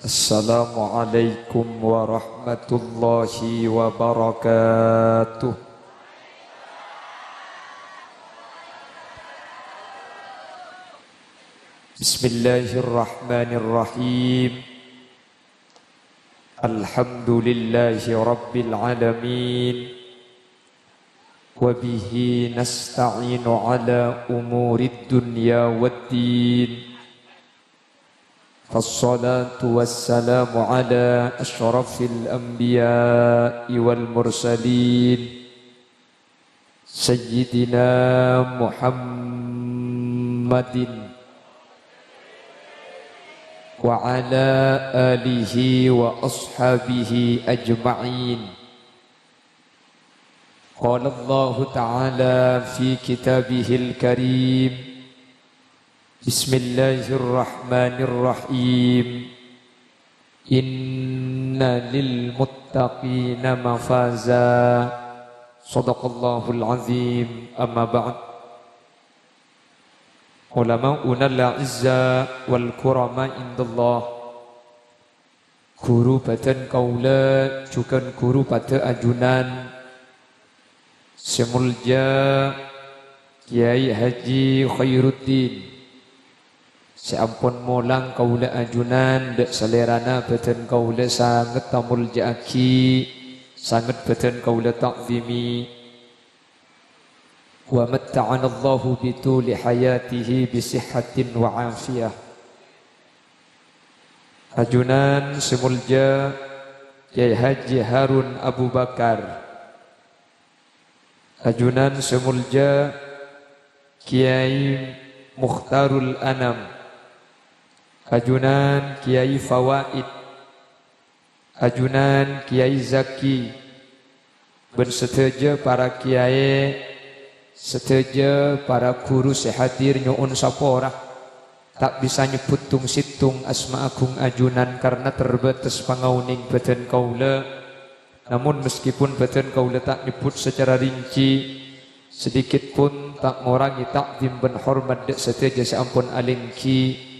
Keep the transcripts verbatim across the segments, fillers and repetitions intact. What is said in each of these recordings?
Assalamualaikum warahmatullahi wabarakatuh. Bismillahirrahmanirrahim. Alhamdulillahi rabbil alamin. Wa bihi nasta'inu ala umurid dunya waddin. Fassalatu wassalamu ala asyrafil anbiya'i wal mursalin, Sayyidina Muhammadin wa ala alihi wa ashabihi ajma'in. Qala Allahu ta'ala fi kitabihil karim, Bismillahirrahmanirrahim. Inna lil muttaqina mafaza. Shadaqallahul azim. Amma ba'd. Ulama'unal a'izza wal kurama indallah. Ghuru bhâdhân kaulâ jhughân ghuru paḍâ ajunan sè molja Kyai Haji Khairuddin, sè ampon molang kaulâ ajunan ḍâ' salèrana bhâdhân kaulâ sanget tamolja'aghi, sanget bhâdhân kaulâ ta'dhimi. Wa matta'anallahu bituli hayatihi bisihhatin wa afiyah. Ajunan sè molja Kyai Haji Harun Abu Bakar. Ajunan sè molja Kyai Mukhtarul Anam. Ajunan Kyai Fawaid. Ajunan Kyai Zaki, bân sadhâjâ para kyai, sadhâjâ para ghuru sè hadir nyo'on sapora. Ta' bisa nyebbhut tong-settong asma agung ajunan karna terbatas pangaonèng bhâdhân kaulâ. Namon, meskipun bhâdhân kaulâ ta' nyebbhut sacara rinci, sedikit pun ta' ngorangè ta'dhim bân hormat ḍâ' sadhâjâ sè ampon alèngghi.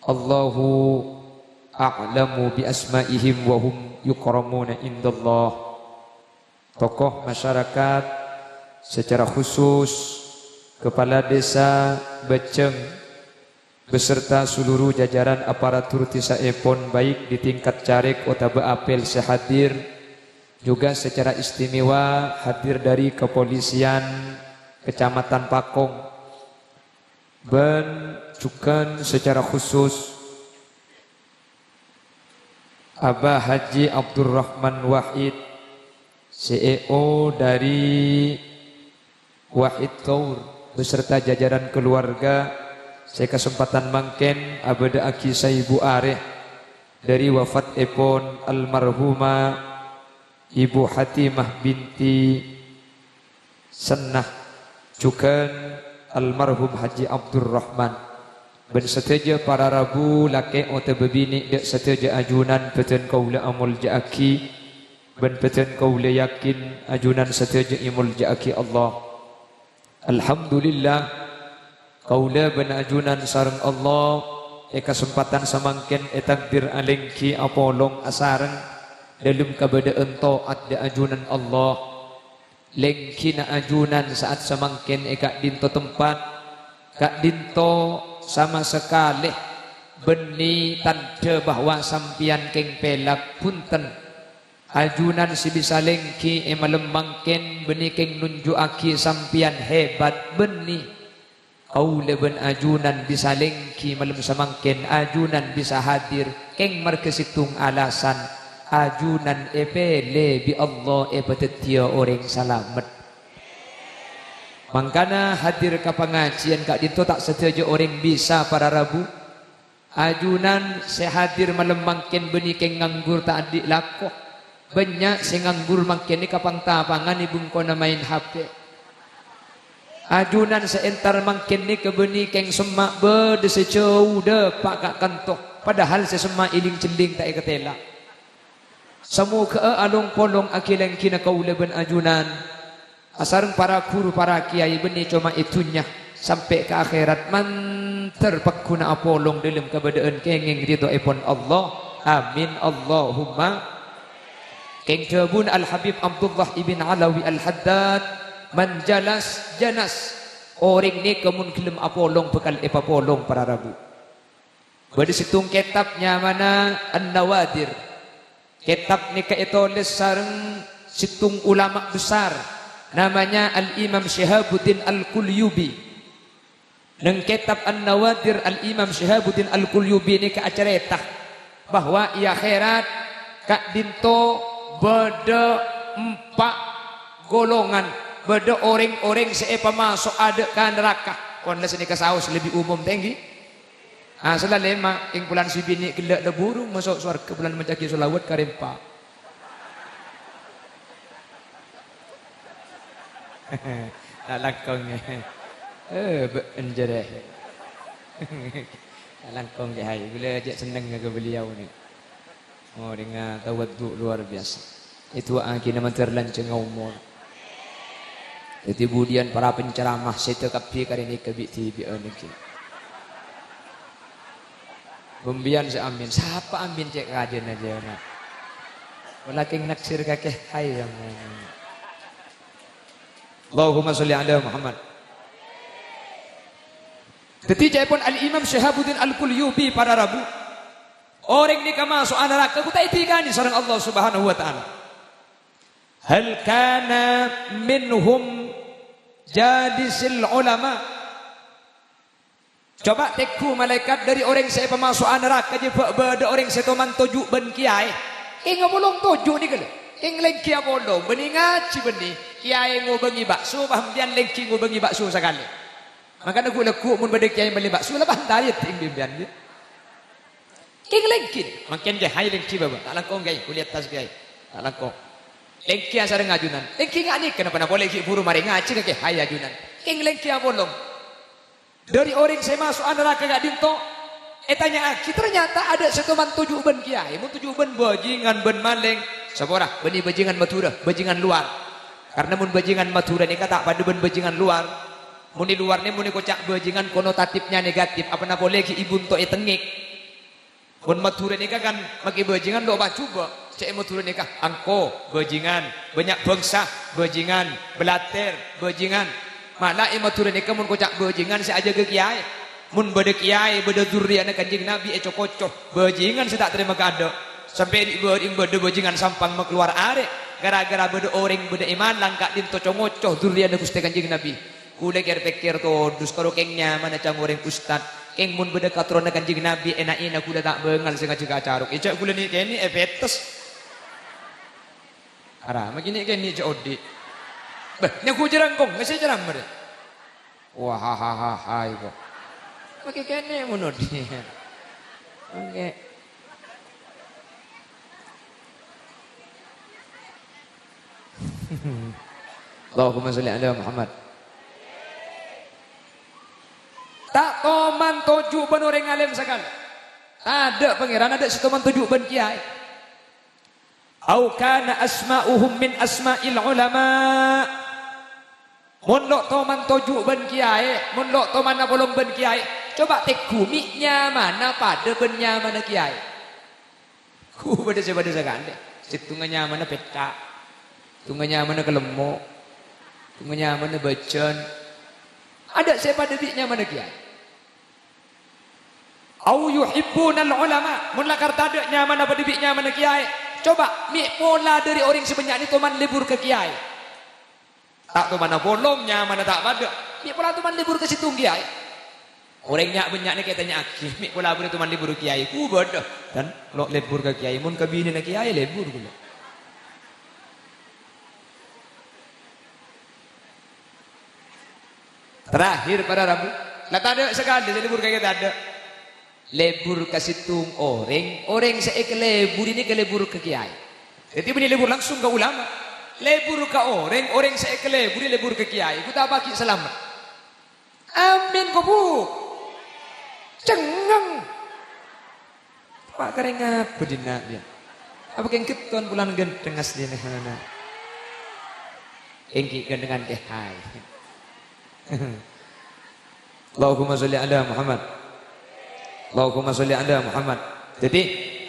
Allahu a'lamu bi asma'ihim wa hum yukramuna indallah. Tokoh masyarakat, secara khusus Kepala Desa Bajeng beserta seluruh jajaran aparatur desaèpon, baik di tingkat caleg otabâ apel sè hadir, juga secara istimewa hadir dari Kepolisian Kecamatan Pakong. Bân jhughân secara khusus Abah Haji Abdurrahman Wahid, C E O dari Wahid Tour, beserta jajaran keluarga, sè kasempatan mangkèn abâḍâ'aghi saèbu arè ḍâri wafatèpon almarhumah Ibu Hatimah binti Sennah, jhughân almarhum Haji Abdurrahman, bân sadhâjâ para rabu, lakè' otabâ binè' ḍâ' sadhâjâ ajunan bhâdhân kaulâ amolja'aghi, bân bhâdhân kaulâ yakin ajunan sadhâjâ èmolja'aghi Allah. Alhamdulillah, kaulâ bân ajunan sareng Allah è kasempatan samangkèn ètakdir alèngghi apolong asareng ḍâlem kabâḍâ'ân ta'at ḍâ' ajunan Allah. Lèngghina ajunan sa'at samangkèn è ka'ḍinto tempat, ka'ḍinto sama sakalè bânnè tanḍhâ bahwa sampèyan kèng pèlak, bhunten. Ajunan sè bisa lèngghi è malem mangkèn bânnè kèng nonjhu'aghi sampèyan hebat, bânnè. Kaulâ bân ajunan bisa lèngghi malem samangkèn, ajunan bisa hadir, kèng marghâ sèttong alasan, ajunan èpèlè bi' Allah èpadhâddhiyâ orèng salamet. Mangkana hadir ka pangajiân ka'ḍinto ta' sadhâjâ orèng bisa para rabu. Ajunan sè hadir malem mangkèn bânnè kèng nganggur ta' anḍi' lako. Bânnya' sè nganggur mangkèn nèka pang-tapangan è bengkona maèn H P. Ajunan sè entar mangkèn nèka bânnè kèng semma' bâḍâ sè jhâu ḍâpa' ka kanto, padahal sè semma' èling-chelling ta' èkatèla. Samoghâ'â along-polong aghi-lèngghina kaulâ bân ajunan. Asareng para ghuru, para kèyaè bânnè coma è dhunnya, sampè' ka akhèrat mandhâr pagghuna apolong ḍâlem kabâḍâ'ân kèngèng ridhoèpon Allah. Amin, Allahumma. Kèng dhâbuna Al-Habib Abdullah ibn Alawi Al-Haddad, "Man jalas, janas." Orèng nèka mon ghellem apolong, bhâkal èpapolong para rabu. Bâdâ sèttong kètab nyamana An-Nawadir. Kètab nèka ètolès sareng sèttong ulama besar, namanya Al-Imam Syihabuddin Al-Qulyubi. Neng kètab An-Nawadir, Al-Imam Syihabuddin Al-Qulyubi nèka acarèta bahwa è akhèrat ka'dinto bâdâ empa' golongan, bâdâ orèng-orèng sè èpamaso' adâ' ka naraka. Pon la sanèka saos lebbi umum tèngghi. Asalla lèma', kèng polana sè binè' ghellâ' la buru maso' sowarghâ polana maca'aghi shalawat ka rèmpa. Ta' langkong. Eh, bâ' enjârè. Ta' langkong, Kè Hai. Ghulâ jhâ' senneng ka beliau nè. Orèngnga tawaddu' luar biasa. Èdu'aaghina mandhâr lanjhângnga omor. Dhâddhi budiyân para penceramah sèdhâ kabbhi karè nèka bi'-dhibi'ân nèka. Bâmbiyân sè amin. Sapa amin cè' kajâna jâ, na'? Pola kèng naksir ka Kè Hai, ya, amin. Allahumma sholli ala Muhammad. Dhâddhi ca'èpon Al-Imam Syihabuddin Al-Qulyubi para rabu. Orèng nèka maso'a naraka, ghu ta' èdhikanè sareng Allah Subhanahu wa Ta'ala. "Hal kana minhum jalisil ulama?" Coba tèngghu malaèkat, dâri orèng sè èpamaso'a naraka jiyâ bâ-, bâdâ orèng sè toman toju' bân kèyaè. Kèng apolong toju' nèka lho. Kèng lèngghi apolong, bânnè ngajhi bânnè. Kèyaè ngobângè bakso, pas sampèyan lèngghi ngobângè bakso sakalè. Mangkana ghu-, lagghu' mon bâdâ kèyaè mellè bakso, la bântarè tèng bi' sampèyan, yâ. Kèng lèngghi. Mangkèn Kè Hai lèngghi, Bapa. Ta' langkong, Kè Hai. Kuliyat tas, Kè Hai. Ta' langkong. Lèngghi asareng ajunan. Lèngghi nga' nèka, napa-napa polè ghi' buru marè ngajhi ka Kè Hai ajunan. Kèng lèngghi apolong. Dâri orèng sè maso'a naraka ka'dinto, ètanya'aghi, ternyata adâ' sè toman toju' bân kèyaè. Mon toju' bân bajingan bân malèng, saporana bânnè bajingan Madhurâ, bajingan lowar. Karna mon bajingan Madhurâ nèka ta' padâ bân bajingan lowar. Mon è lowar nè, mon èkoca' bajingan, konotatifnya negatif, apa-napa polè ghi' èbunto'è tengngèk. Mon Madhurâ nèka kan makè bajingan lo' pajhubâ'. Cè' è Madhurâ nèka angko, bajingan, bânnya' bhângsa, bajingan, blatèr, bajingan. Mala è Madhurâ nèka mon koca' bajingan sè ajâgâ kèyaè. Mon bâdâ kèyaè, bâdâ dhurriyâna Kanjeng Nabi èco-koco, bajingan sè ta' tarèma kaadâ'. Sampè' dhi'-bâdhi'en bâdâ bajingan sampang makalowar arè', ghârâ-ghârâ bâdâ orèng bâdâ è Malang ka'dinto co-ngoco dhurriyâna Ghustè Kanjeng Nabi. Ghulâ kèr-pèkkèr todus karo kèng nyamana ca'na orèng ustad. Kèng mon bâdâ katoronna Kanjeng Nabi, èna'-èna' ghulâ ta' bângal sè ngajhi ka carok. È cè' ghulâ nè'-kènè' èpètes. Ara, makè nè'-kènè' cè' odi'. Bâh, nyaghujâ rangkong, ngèssè ceramah rè. Wah, ha, ha, ha, ha, iko. Makè kènè' mon odi'. Oke. Allahumma sholli ala Muhammad. Ta' toman toju' bân orèng alèm sakalè. Tadâ' Pangèran, adâ' sè toman toju' bân kèyaè. Au kana asma'uhum min asma'il ulama. Mon lo' toman toju' bân kèyaè, mon lo' toman apolong bân kèyaè, coba tèngghu mè' nyamana padâ bân nyamana kèyaè. Ghu bâdâ sè padâ sakalè. Sèttongnga nyamana Pètha', sèttongnga nyamana Kalemmo, sèttongnga nyamana Bâjân. Adâ' sè padâ bi' nyamana kèyaè. Au yuhibbunal ulama. Mon lakar tadâ' nyamana padâ bi' nyamana kèyaè, coba mè' pola dâri orèng sè bânnya' nè toman lebur ka kèyaè. Ta' toman apolong, nyamana ta' padâ. Mè' pola toman lebur ka sèttong kèyaè. Orèng nya'-bânnya' nèka ètanya'aghi, mè' pola bâdâ toman lebur kèyaè. Ku bâdâ. Dan lo' lebur ka kèyaè, mon ka binèna kèyaè lebur ghulâ. Terakhir para rabu, la tadâ' sakalè sè lebur ka kèyaè tadâ'. Lebur ka sèttong orèng, orèng sè èkaleburè nèka lebur ka kèyaè. Dhâddhi bânnè lebur langsung ka ulama. Lebur ka orèng, orèng sè èkaleburè lebur ka kèyaè. Ghu ta' paghi' salamet. Amin, ko, Bu. Cengngeng. Pak karèng apa dina', ya? Apa kèng ghetton polana ghântheng asli nè, ana'? Èngghi ghânthengan Kè Hai. Allahumma sholli ala Muhammad. Allahumma sholli ala Muhammad. Dhâddhi,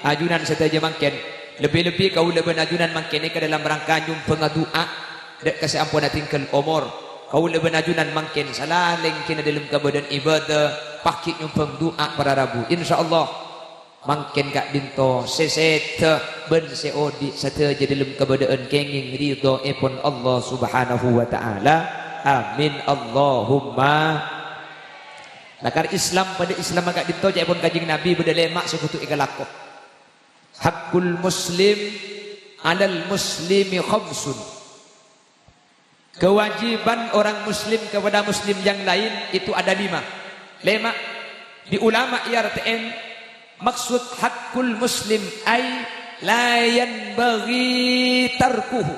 Ajunan sadhâjâ mangkèn, lebbi-lebbi kaulâ bân ajunan mangkèn nèka dalam rangka nyombhângnga du'a dâ' ka sè ampon adhingghâl omor. Kaulâ bân ajunan mangkèn salalèng kèng è dâlem kabâdâ'ân ibâdâ, paghi' nyombhâng du'a para rabu. Insyaallah, mangkèn ka'dinto sè sèdhâ bân sè odi' sadhâjâ dâlem kabâdâ'ân kèngèng ridhoèpon Allah Subhanahu wa Ta'ala. Amin, Allahumma. Lakar Islam, padâ Islamma ka'dinto, ca'èpon Kanjeng Nabi bâdâ lèma' sè kodhu èkalako. Haqqul muslim 'alal muslimi khamsun. Kewajiban orang muslim kepada muslim yang lain itu ada lima. Lèma'. Bi ulama' èartè'è maksud haqqul muslim ay la yanbaghi tarkuhu.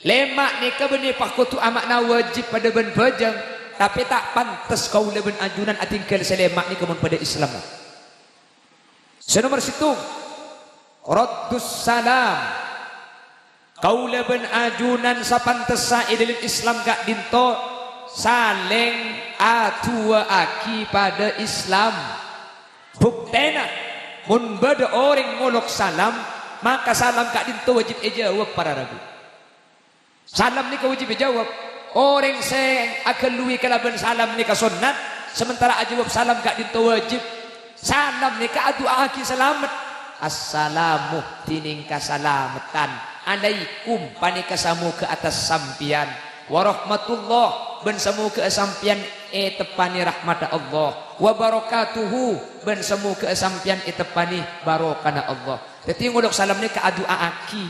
Lèma' nèka bânnè pakodhu ama'na wajib padâ bân bhâjâng, tapè ta' pantes kaulâ bân ajunan adhingghâl sè lèma' nèka mon padâ Islamma. Sè nomer sèttong, raddus salam. Kaulâ bân ajunan sapantessa è dâlem Islam ka'dinto salèng adu'aaghi padâ Islam. Buktèna, mon bâdâ orèng ngolok salam, maka salam ka'dinto wajib èjâwâb, para rabu. Salam nèka wajib èjâwâb. Orèng sè aghâlluwi kalabân salam nèka sonnat, sementara ajâwâb salam ka'dinto wajib. Salam nèka adu'aaghi salamet. "Assalamu," dhinèng kasalameddhân, "alaikum," panèka samoghâ attas sampèyan, "warahmatullah," bân samoghâ sampèyan èteppa'è rahmaddhâ Allah, "wabarakatuhu," bân samoghâ sampèyan èteppa'è barokana Allah. Dhâddhi, ngolok salam nèka adu'aaghi.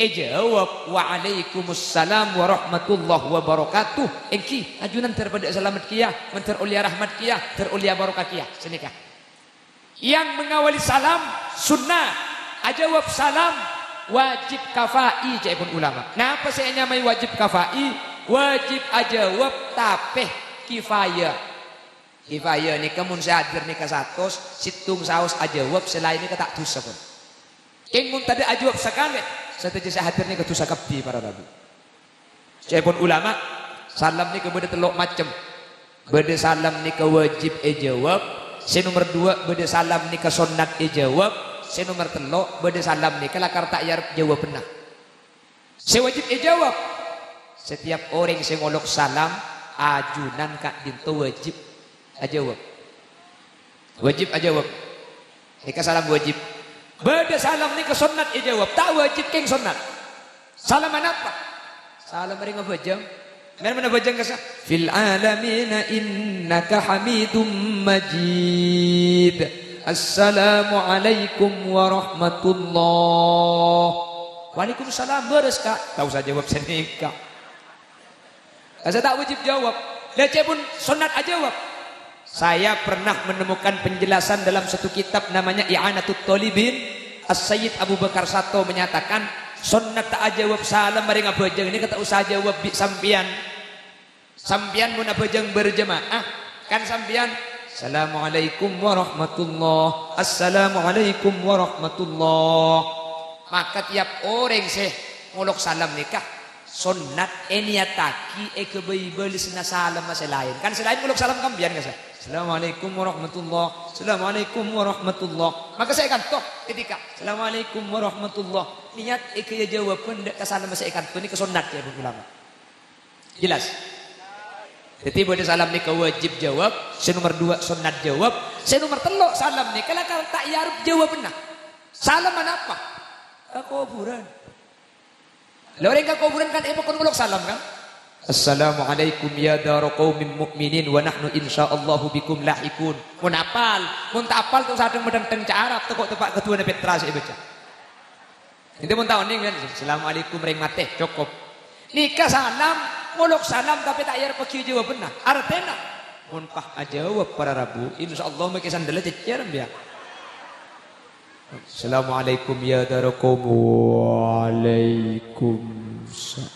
Èjâwâb, "Wa'alaikumussalam warahmatullahi wabarakatuh." Èngghi, ajunan dhâr padâ salamet kèya, mandhâr ollèya rahmat kèya, dhâr ollèya barokah kèya. Sanèka. Yang mengawali salam sunnah, ajâwâb salam wajib kafa'i, ca'èpon ulama. Napa sè ènyamaè wajib kafa'i? Wajib ajâwâb, tapè kifayah. Kifayah nèka mon sè hadir nèka satos, sèttong saos ajâwâb, sè laèn nèka ta' dusa, pon. Kèng mon tadâ' ajâwâb sakalè, sadhâjâ sè hadir nèka dusa kabbhi, para rabu. Ca'èpon ulama, salam nèka bâdâ tello' macem. Bâdâ salam nèka wajib èjâwâb, sè nomer duwâ' bâdâ salam nèka sonnat èjâwâb, sè nomer tello' bâdâ salam nèka lakar ta' èarep jâwâbhânna. Sè wajib èjâwâb. Setiap orèng sè ngolok salam, ajunan ka'dinto wajib ajâwâb. Wajib ajâwâb. Nèka salam wajib. Bâdâ salam nèka sonnat èjâwâb, ta' wajib kèng sonnat. Salam anapa? Salam rèng abhâjâng. Mèn-mèn abhâjâng kassa', "Fil alamina innaka hamidum majid. Assalamualaikum warahmatullah." "Waalaikumsalam, bârâs, Ka'." Ta' osa jâwâb sanèka. Kassa' ta' wajib jâwâb. Lha, ca'èpon sonnat ajâwâb. Saya pernah menemukan penjelasan dalam satu kitab namanya I'anatut Thalibin. As-Sayyid Abu Bakar Sato menyatakan, sonnat ta' ajâwâb salam marèng abhâjâng nèka ta' osa ajâwâb bi' sampèyan. Sampèyan mon abhâjâng berjamaah, kan sampèyan, "Assalamualaikum warahmatullah, assalamualaikum warahmatullah." Maka tiap orèng sè ngolok salam nèka sonnat ènèyattaghi èghâbây bâlessâna salamma sè laèn. Kan sè laèn ngolok salam kabbhiyân, kassa', "Assalamualaikum warahmatullah, assalamualaikum warahmatullah." Maka sè è kanto ketika, "Assalamualaikum warahmatullah," niyat èghâbây jâwâbhân dâ' ka salamma sè è kanto nèka sonnat, ca'èpon ulama. Jelas? Dhâddhi, bâdâ salam nèka wajib jâwâb, sè nomer duwâ' sonnat jâwâb, sè nomer tello' salam nèka lakar ta' èarep jâwâbhânna. Salam anapa? Ka kobhurân. Lha, orèng ka kobhurân kan èpakon ngolok salam, kan? "Assalamualaikum ya dara qaumin mu'minin wa nahnu insyaallahu bikum lahiqun." Mon apal, mon ta' apal, ta' osa dhâng-madhâng ca' Arab, tako' teppa' kadhuwâna pètra sè èbâca. Èngghi mon ta' onèng, kan? "Assalamualaikum rèng matè," cokop. Nèka salam, ngolok salam tapè ta' èarepaghi jâwâbhânna. Artèna, mon pas ajâwâb para rabu, insyaallah makè sandhâllâ cècèr, biya. "Assalamualaikum ya dara qaum." "Waalaikumsalam."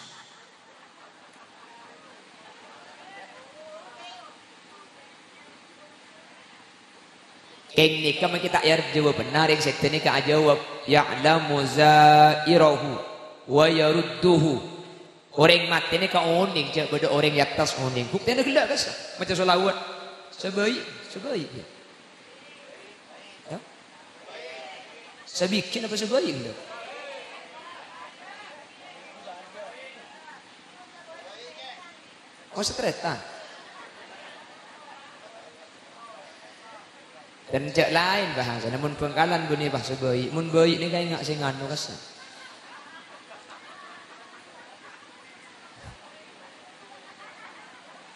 Kèng nèka makè ta' èarep jâwâbhânna, rèng sèdhâ nèka ajâwâb, "Ya'lamu za'irahu wa yarudduhu." Orèng matè nèka onèng, jâ' bâdâ orèng è attas onèng. Buktèna ghellâ', kassa'. Maca sholawat. Sabâi', sabâi'. Ya. Sabighi' napa sabâi', Nduk? Oh, satarètan. Dân jhâ' laèn bhâsana, mon Bhângkalan bânnè pas sabâi', mon bâi' nèka enga' sè nganu kassa'.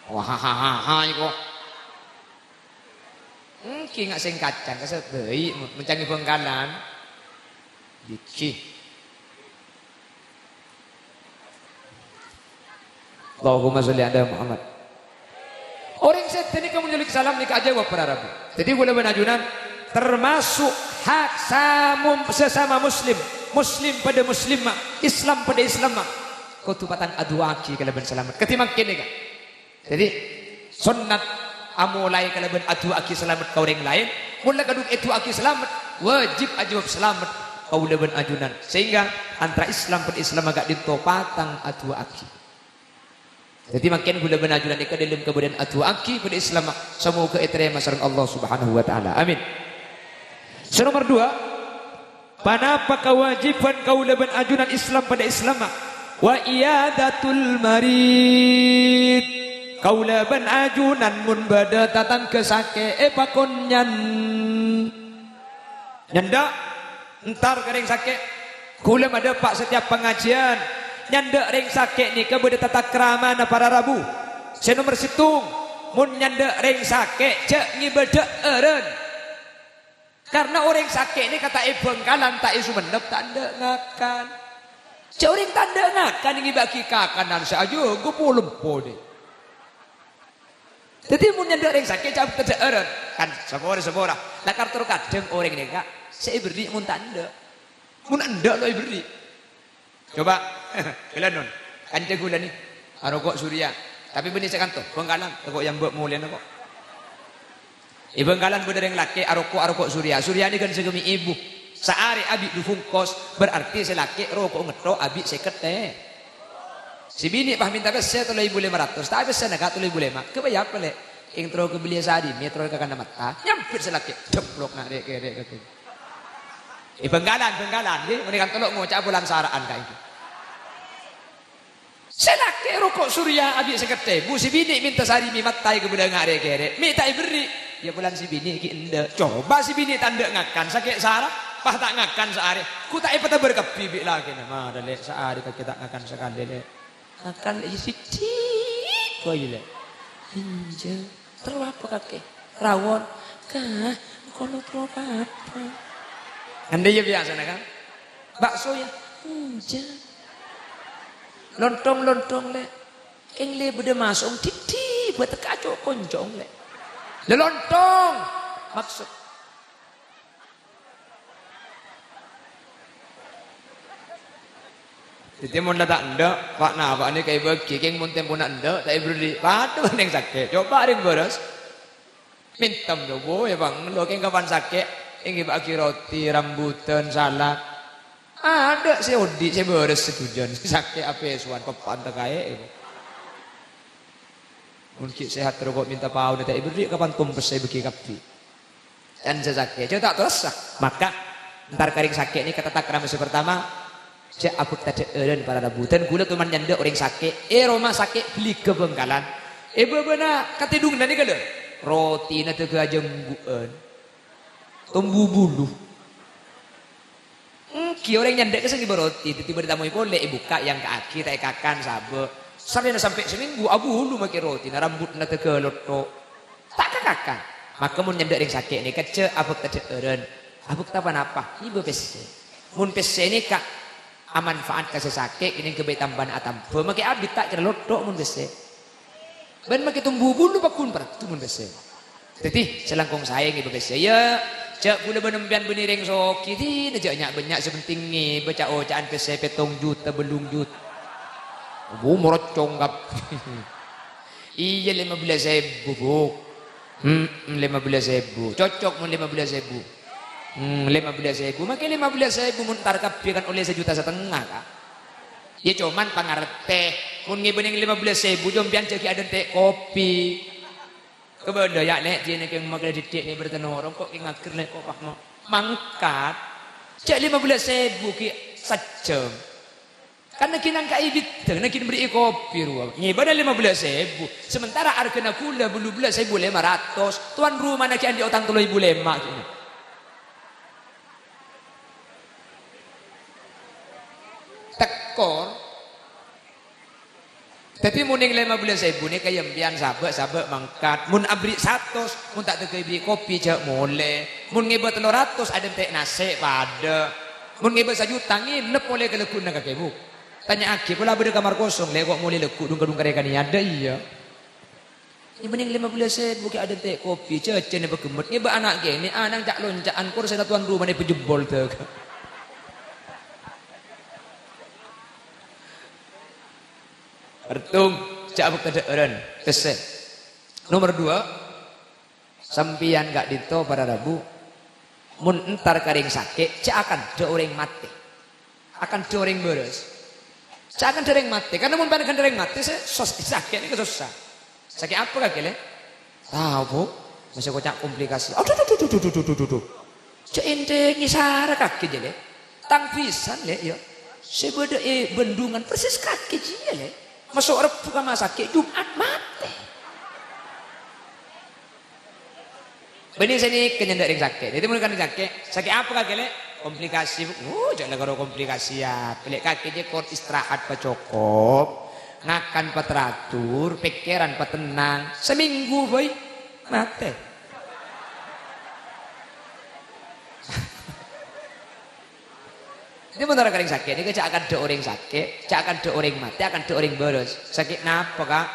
Wah, ha, ha, ha, ha, iko. Ènggi nga' sèngkacang, kasè bâi', mon cangè Bhângkalan. Ghi. Allahumma sholli ala Muhammad. Orèng sèdhâ nèka mon nyolèk salam nèka ajâwâb para rabu. Dhâddhi kaulâ bân ajunan termasuk hak samum-, sesama muslim. Muslim padâ muslimma, Islam padâ Islamma. Kodhu patang adu'aaghi kalabân salamet. Kadhi mangkèn nèka. Dhâddhi, sonnat amolaè kalabân adu'aaghi salamet ka orèng laèn. Mon la kadhung èdu'aaghi salamet, wajib ajâwâb salamet kaulâ bân ajunan. Sehingga antara Islam bân Islam ka'dinto patang adu'aaghi. Dhâddhi, mangkèn kaulâ bân ajunan nèka dhâlem kabâdâ'ân adu'aaghi bân Islam, samoghâ ètarèma sareng Allah Subhanahu wa Ta'ala. Amin. Sè nomer dua, Ponapa kawâjibhân kaulâ bân ajunan Islam padâ Islamma? Wa iyadatul marid. Kaulâ bân ajunan mon bâdâ tatangghâ sakè', èpakon nyan-, nyandhâ', entar ka rèng sakè'. Kaulâ madâpa' satèyap pangajiân, nyandhâ' rèng sakè' nèka bâdâ tatakramana para rabu. Sè nomer sèttong, mon nyandhâ' rèng sakè', jhâ' ngèbâ dhâ'ârân. Karna orèng sakè' nèka ta' è Bhângkalan, ta' è Songennep, ta' endâ' ngakan. Jhâ' orèng ta' endâ' ngakan ngèbâ'aghi kakanan sè ajâgâ polempo, dhi. Dhâddhi, mon nyandhâ' rèng sakè', jhâ' abhâkta dhâ'ârân. Kan, sapora-sapora. Lakar tor kadhâng orèng nèka sè èberri' mon ta' endâ'. Mon endâ' lo èberri'. Coba, ghâlânon. Kanca ghulâ nè, aroko' Surya. Tapè bânnè sè kanto, Bhângkalan, tako' yâ mbâ' molèna ko'. È Bhângkalan bâdâ rèng lakè' aroko', aroko' Surya. Surya nè ghân sagâmè' èbu. Saarè abi' du bungkos, berarti sè lakè' roko' ngetto' abi' sèket è. Sè binè' pas mènta pèssè tello èbu lèma ratos, ta' pèssèna ka' tello èbu lèma. Ghâbây apa, Lè'? Kèng terro kabelliyâ sarimi, terro ka kanna matta. Nyambit sè lakè', deplok na' rè'-kèrè' kakè. È Bhângkalan, Bhângkalan, ngghi, mon è kanto lo' ngoca' polana sara'an ka'ènggi. Sè lakè' roko' Surya abi' sèket èbu, sè binè' mènta sarimi matta èkabellâ nga' rè'-kèrè'. Mè' ta' èberri'. Yâ polana sè binè' ghi' endâ'. Coba sè binè' ta' endâ' ngakan, sakè' sara, pas ta' ngakan saarè. Ghu ta' èpatabâr kabbhi bi' lakèna. Mara, Lè', saarè kakè ta' ngakan sakalè, Lè'. Ngakan, Lè', sèdhi bhâi, Lè'. Enjâ'. Terro apa kakè? Rawon. Kah, engko' lo' terro apa-apa. Endâ' yâ biyasana, kan? Bakso, yâ? Enjâ'. Lontong, lontong, Lè'. Kèng lè' bâdâ masong diddi, bâ' tekka' co' konjong, Lè'. Lè' lontong. Maksud. Dhâddhi, mon la ta' endâ', pa'-napa' nèka èbâgi, kèng mon tempona endâ', ta' èberri', padâ bân rèng sakè'. Coba rèng bârâs. Mèntem, coba, yâ, Bhâng. Lo' kèng kapan sakè', èngghibâ'aghi roti, rambutan, salad. Adâ' sè odi', sè bârâs sadhujân. Sakè' apèsowan, peppa'an takaè', yâ. Mon ghi' sehat terro ko' mènta paona, ta' èberri' kapan tompes sè èbâgi kabbhi. Can sè sakè', jhâ' ta' terrosa. Maka, entar ka rèng sakè' nèka tatakrama sè partama, jhâ' abhâkta dhâ'ârân para rabu. Dân ghulâ toman nyandhâ' orèng sakè', è roma sakè' Bhâligghâ Bhângkalan. È bâbâna katèdhunganna nèka lho, rotina dâgâ ajânggu'ân. Tombu bulu. Ènggi orèng nyandhâ' ka sè ngèbâ roti, dhâddhi bâdâ tamoy polè, èbukka', èangka'aghi, ta' èkakan, sabâ'. Sarrèna sampè' samènggu, abulu makè rotina, rambutna dâgâ lotto'. Ta' kakakan. Maka mon nyandhâ' rèng sakè' nèka jhâ' abhâkta dhâ'ârân. Abhâkta ponapa? Ngèbâ pèssè. Mon pèssè nèka amanfaat ka sè sakè', kènèng ghâbây tambâna atamba, makè abit ta' kèra lotto' mon pèssè. Bân makè tombu bulu pagghun parlo mon pèssè. Dhâddhi, sè langkong saè ngèbâ pèssè, yâ. Jhâ' ghulâ bân empèyan bânnè rèng soghi, dhina jhâ' nya'-bânnya', sè penting ngèbâ ca'-oca'an pèssè pèttong juta, bâllung juta. Bu, morocong kabbhi. Iyâ, lèma bellâs èbu, Bu. Hmm, lèma bellâs èbu. Cocok mon lèma bellâs èbu. Hmm, lèma bellâs èbu. Makè lèma bellâs èbu mon entar kabbhi kan ollè sajuta satengnga, Ka'. Yâ, coma pangartè. Mon ngèbâ nèng lèma bellâs èbu, jhâ' empèyan jhâ' ghi' adhânte' kopi. Kabâdâ, yâ, Lè', jhâ' nèng kèng makè dhidhi' nèng bârtèna orèng, ko' kèng ngaghâr, Lè', ko' pas mo-, mangkat. Jhâ' lèma bellâs èbu ghi' sajjhâm. Kan naghi nangkaè bidhâng, naghi bherri'i kopi rowa. Ngèbâna lèma bellâs èbu. Sementara arghâna ghulâ bâllu bellâs èbu lèma ratos. Towan romana ghi' andi' otang tello èbu lèma' ghi'. Tekor. Dhâddhi, mon neng lèma bellâs èbu nèka, yâ, empèyan sabâ'-sabâ' mangkat. Mon aberri' satos, mon ta' tèghâ èberri' kopi, jhâ' molè. Mon ngèbâ tello ratos, adhânte' nasè' padâ. Mon ngèbâ sajuta, ngènep polè ka lagghu'na kakè, Bu. Tanya'aghi, pola bâdâ kamar kosong, lè, ko' molè lagghu' dhung-kadhung karè kanèya, adâ, iyâ. Yâ, mending lèma bellâs èbu ghi' adhânte' kopi, jhâjhân èpaghemmet. Ngèbâ ana' kènè', ana'na ca'-lonca'an, korsèna towan romana èpajembol dâgâ. Èrtung, jhâ' abâkta dhâ'ârân. Pèssè. Nomer duwâ', sampèyan ka'dinto para rabu, mon entar ka rèng sakè', jhâ' akandhâ orèng matè. Akandhâ orèng bârâs. Jhâ' akandhâ orèng matè, karna mon panèka akandhâ orèng matè, sè sos-, sakè' nèka sossa. Sakè' apa kakè, Lè'? Tao, Bu. Masa koca' komplikasi. Adhu, dhu, dhu, dhu. Jhâ' ènthèngè sara kakè jiyâ, Lè'. Tang bhisan, Lè', yâ. Sè bâdâ è Bendungan persis kakè jiyâ, Lè'. Maso' Rebbhu ka ma' sakè', Jum'at matè. Bânnè sè nèka nyandhâ' rèng sakè'. Dhâddhi, mon kan rèng sakè', sakè' apa kakè, Lè'? Komplikasi, Bu. Oh, jhâ' la karo komplikasi, yâ. Lè' kakè jiyâ kor istirahat pacokop, ngakan pateratur, pèkkèran patennang. Samènggu bhâi, matè. Dhâddhi, mon entar ka rèng sakè' nèka jhâ' akandhâ orèng sakè', jhâ' akandhâ orèng matè, akandhâ orèng bârâs. Sakè' napa, Ka'?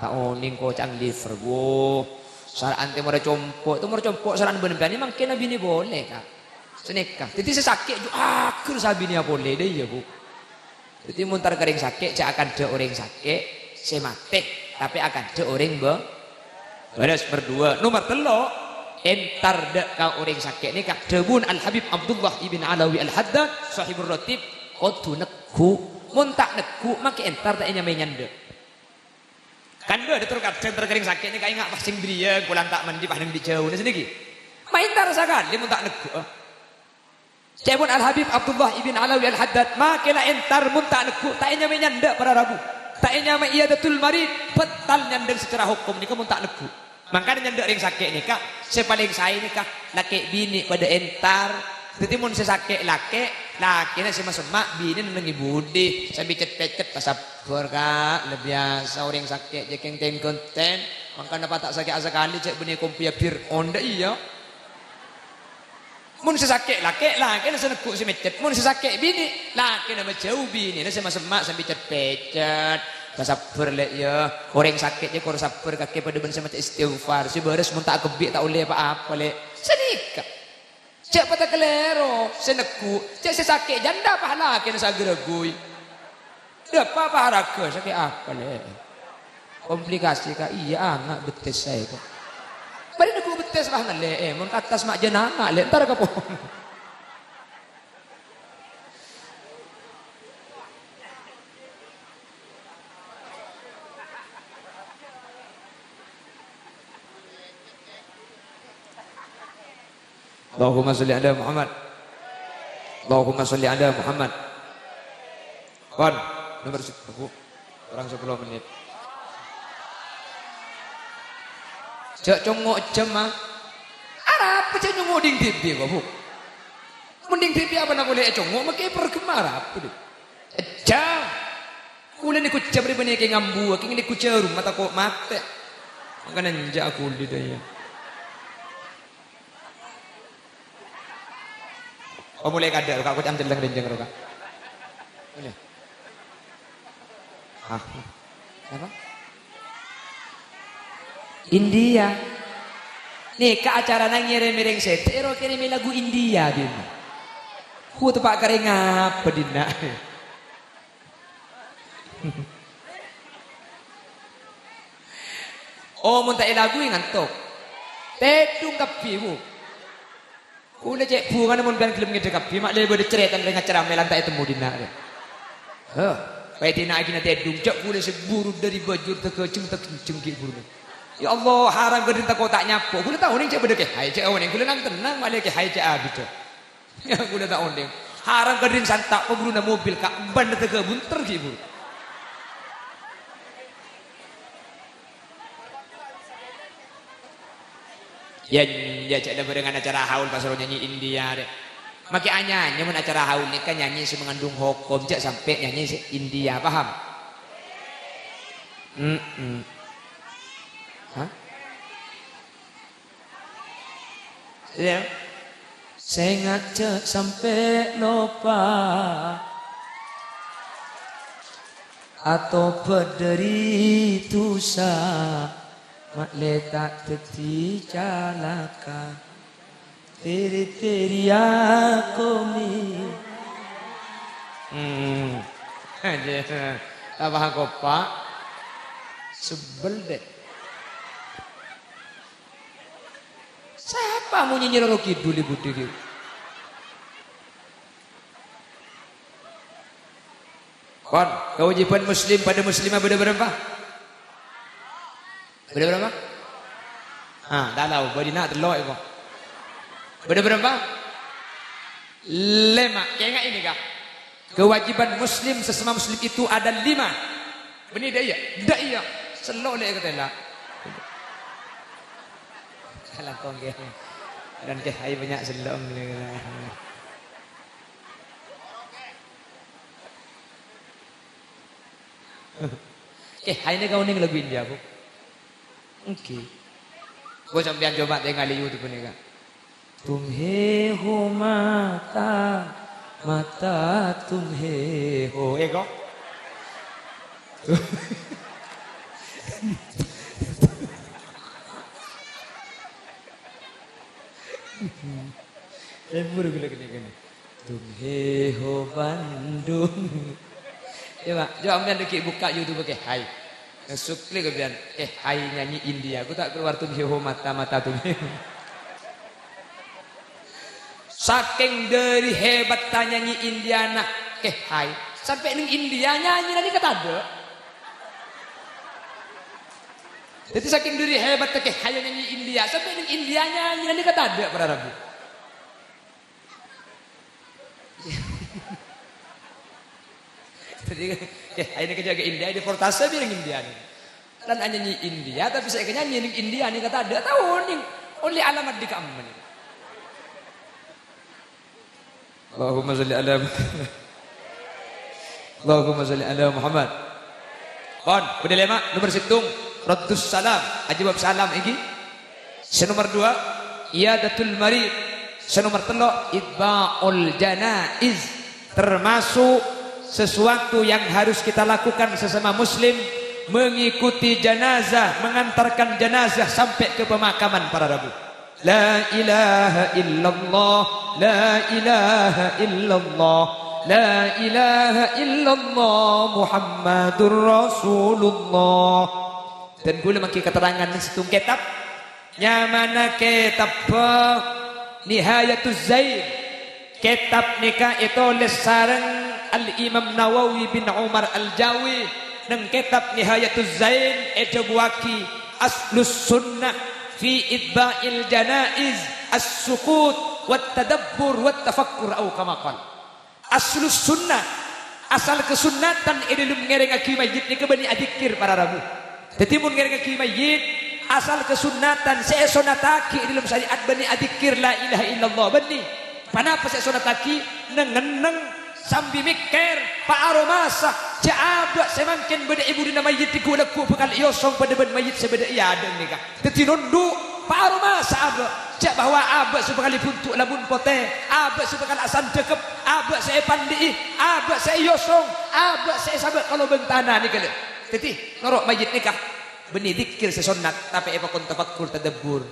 Ta' onèng, koca'na liver, Bu. Sara'an tè mara compo', tè mara compo' sara'an bân-bân, mangkèn abinè polè, Ka'. Sanèka. Dhâddhi sè sakè' jhu aghâr sabinèa polè, dâ' iyâ, Bu. Dhâddhi, mon entar ka rèng sakè', jhâ' akandhâ orèng sakè' sè matè, tapè akandhâ orèng bâ-, bârâs. Nomer duwâ'. Nomer tello', entar dâ' ka orèng sakè' nèka, dhâbuna Al-Habib Abdullah ibn Alawi Al-Haddad, Shahibur Ratib, kodhu neggu'. Mon ta' neggu', mangkè entar ta' ènyamaè nyandhâ'. Kan bâdâ tor kadhâng entar ka rèng sakè' nèka, enga' pas sèng bâriyâ, polana ta' mandi, pas neng dâri jhâu, nèka sanèka. Ma' entar sakalè mon ta' neggu', eh. Ca'èpon Al-Habib Abdullah ibn Alawi Al-Haddad, "Makè la entar mon ta' neggu', ta' ènyamaè nyandhâ' para rabu. Ta' ènyamaè iyadatul marid, bhâtal nyandhâ' secara hokom nèka mon ta' neggu'." Mangkana nyandhâ' rèng sakè' nèka, sè palèng saè nèka, lakè' binè' padâ entar. Dhâddhi mon sè sakè' lakè', lakèna sè masemma', binèna neng è budi, sambi cet-pècet, "Pasabbhâr, Ka', la biyasa orèng sakè' jhâ' kèng tèng-ghântèng, mangkana pata' sakè'a sakalè jhâ' bânnè kompiya bir." Ondâ iyâ. Mon sè sakè' lakè', lakèna sè neggu' sè mèccet. Mon sè sakè' binè', lakèna majhâu binèna sè masemma' sambi cet-pècet. "Pasabbhâr, Lè', yâ. Orèng sakè' jhâ' kor sabbhâr kakè padâ bân sè maca istighfar. Sè bârâs mon ta' akebbhi' ta' ollè pa-apa, Lè'." Sanèka. Jhâ' pata kalèro, sè neggu', jhâ' sè sakè' jhâ' dâpa' lakèna sè aghârâghuy. Dâpa' paharaghâ, sakè' apa, Lè'? Komplikasi, Ka'. Iyâ, anga' bettès saè, Ka'. Marè neggu' bettès, pas ngallè', eh, mon ka attas ma' jhân anga', Lè', entar ka po-, Allahumma sholli ala Muhammad. Allahumma sholli ala Muhammad. Pon, nomer sè-, Bu. Kurang sapolo mennit. Jhâ' congngo' jhâmma. Arapa jhâ' nyongngo' dhing dhibi', Bu? Mon dhing dhibi' apa na' polè ècongngo', makè èparghemma arapa, Bu? Jhâm. Kulâ nèko jhâm rè bânnè kè ngambuwâ, kèng nèko jhârum, ma' tako' matè. Mangkana enjâ' aghuli dâ' iyâ. Oh, molè kadâ' ro, Ka', koca'na cellèng rènjhâng ro, Ka'. Molè. Ah. Apa? India. Nèka acarana ngèrèmè rèng sèdhâ, ro kèrèmè lagu India, bhina. Ku teppa' karè ngapa, dinna'? Oh, mon ta' èlaguwi ngantok. Tèdung kabbhi, Bu. Kulâ cè' bhungana mon bân ghellem ngèdhâ kabbhi, ma' lè bâdâ carètana rèng acara mèlan ta' ètemmo dinna', rè. Heh, pas dinna' aghina tèdung, jhâ' kulâ sè buru dâri bâjur ta' ghâjeng ta' ghânjeng ghi' buruna. Ya Allah, haram ghâdhing tako' ta' nyapo. Kulâ ta' onèng cè' bâdâ kèhaè, cè' onèng. Kulâ nang-tennang, ma' lè kèhaè cè' abidhâ. Kaulâ ta' onḍing. Areng kadhing santa' pabhuruna mobil, Ka', bân tèghâ bunter ghi' buru. Yâ, yâ, jhâ' la bhârângan acara haul pas ro nyanyi India, rè. Makè anyanyi mon acara haul nèka nyanyi sè mangandung hokom, jhâ' sampè' nyanyi sè India, paham? Mm-mm. Hah? Yâ. Sènga' jhâ' sampè' loppa. Atobhât ḍâri dhusa, ma'lè ta' dhâddhi calaka. Teri-teri aku ni. Hmm. Apa kok, Pak? Sebel deh. Sapa mon nyanyi loro kidul, Ibu Dewi? Kon, kawâjibhân muslim bâḍâ muslimah bâḍâ bârâmpa? Bâḍâ bârâmpa? Ah, ta' tao, bâḍina tello' èko. Bâḍâ bârâmpa? Lèma'. Kaènga'è nèka. Kewajiban muslim sesama muslim itu ada lima. Bânnè ḍâ' iyâ? Ḍâ' iyâ. Sello' lè' èkatèla'. Kalangkong, Kè. Dan Kè Hai bânnya' sello'. Kè Hai nèka onèng lagu India, Bu? Èngghi. Bu, sampèyan coba tèngalè YouTube nèka. Tumhe ho mata, mata tumhe ho. Eh, kok? Embur gula gini-gini. Tumhe ho Bandung. Coba, coba sampeyan lagi buka YouTube Kè Hai. Sukli kemudian Kè Hai nyanyi India, aku tak keluar tumhe ho mata, mata tumhe ho. Saking ḍâri hebatta nyanyi Indiana Kè Hai, sampè' neng India nyanyina nèka taḍâ'. Dhâddhi saking ḍâri hebatta Kè Hai nyanyi India, sampè' neng India nyanyina nèka taḍâ', para rabu. Dhâddhi, Kè Hai nèka jhâ' ka India, deportasi bi' neng India nèka. Lan anyanyi India, tapè sè èkanyanyi neng India nèka taḍâ' tao neng. Olle alamat ḍi' ka'emma nèka. Allahumma shalli ala Muhammad. Allahumma shalli ala Muhammad. Pon, bâḍâ lèma', nomer sèttong, Raddus Salam, ajâwâb salam, èngghi. Sè nomer dua, Iyadatul Marid. Sè nomer tello', Itba'ul Janaiz. Termasuk sesuatu yang harus kita lakukan sesama muslim, mengikuti jenazah, mengantarkan jenazah sampai ke pemakaman, para rabu. La ilaha illallah, la ilaha illallah, la ilaha illallah Muhammadur Rasulullah. Dan kaulâ manggi keterangan sèttong kètab. Nyamana kètabbhâ Nihayatuz Zain. Kètab nèka ètolès sareng Al-Imam Nawawi bin Umar Al-Jawi. Neng kètab Nihayatuz Zain èdhâbuwâghi, "Aslus sunnah fi itba'il janaiz as-sukut wat tadabbur wat tafakkur," au kama qal. Aslus sunnah, asal kasunnatan è ḍâlem ngèrèngngaghi mayyit nèka bânnè adzikkèr, para rabu. Dhâddhi, mon ngèrèngngaghi mayyit, asal kasunnatan sè èsonnattaghi è ḍâlem syariat bânnè adzikkèr la ilaha illallah, bânnè. Ponapa sè èsonnattaghi? Neng-ngenneng sambi mèkkèr, pa' aromasa, jhâ' abâ' sè mangkèn bâḍâ è buḍina mayyit ghu-lagghu bhâkal èosong paḍâ bân mayyit sè bâḍâ è aḍâ'na nèka. Dhâddhi nondhu', pa' aromasa abâ', jhâ' bahwa abâ' sè bhâkal èbhunto' labun potè, abâ' sè bhâkal asandhâkep, abâ' sè èpanḍi'i, abâ' sè èosong, abâ' sè èsabâ' ka lobâng tana nèka, lè. Dhâddhi, noro' mayyit nèka, bânnè dzikkèr sè sonnat, tapè èpakon tafakkur, tadabbur.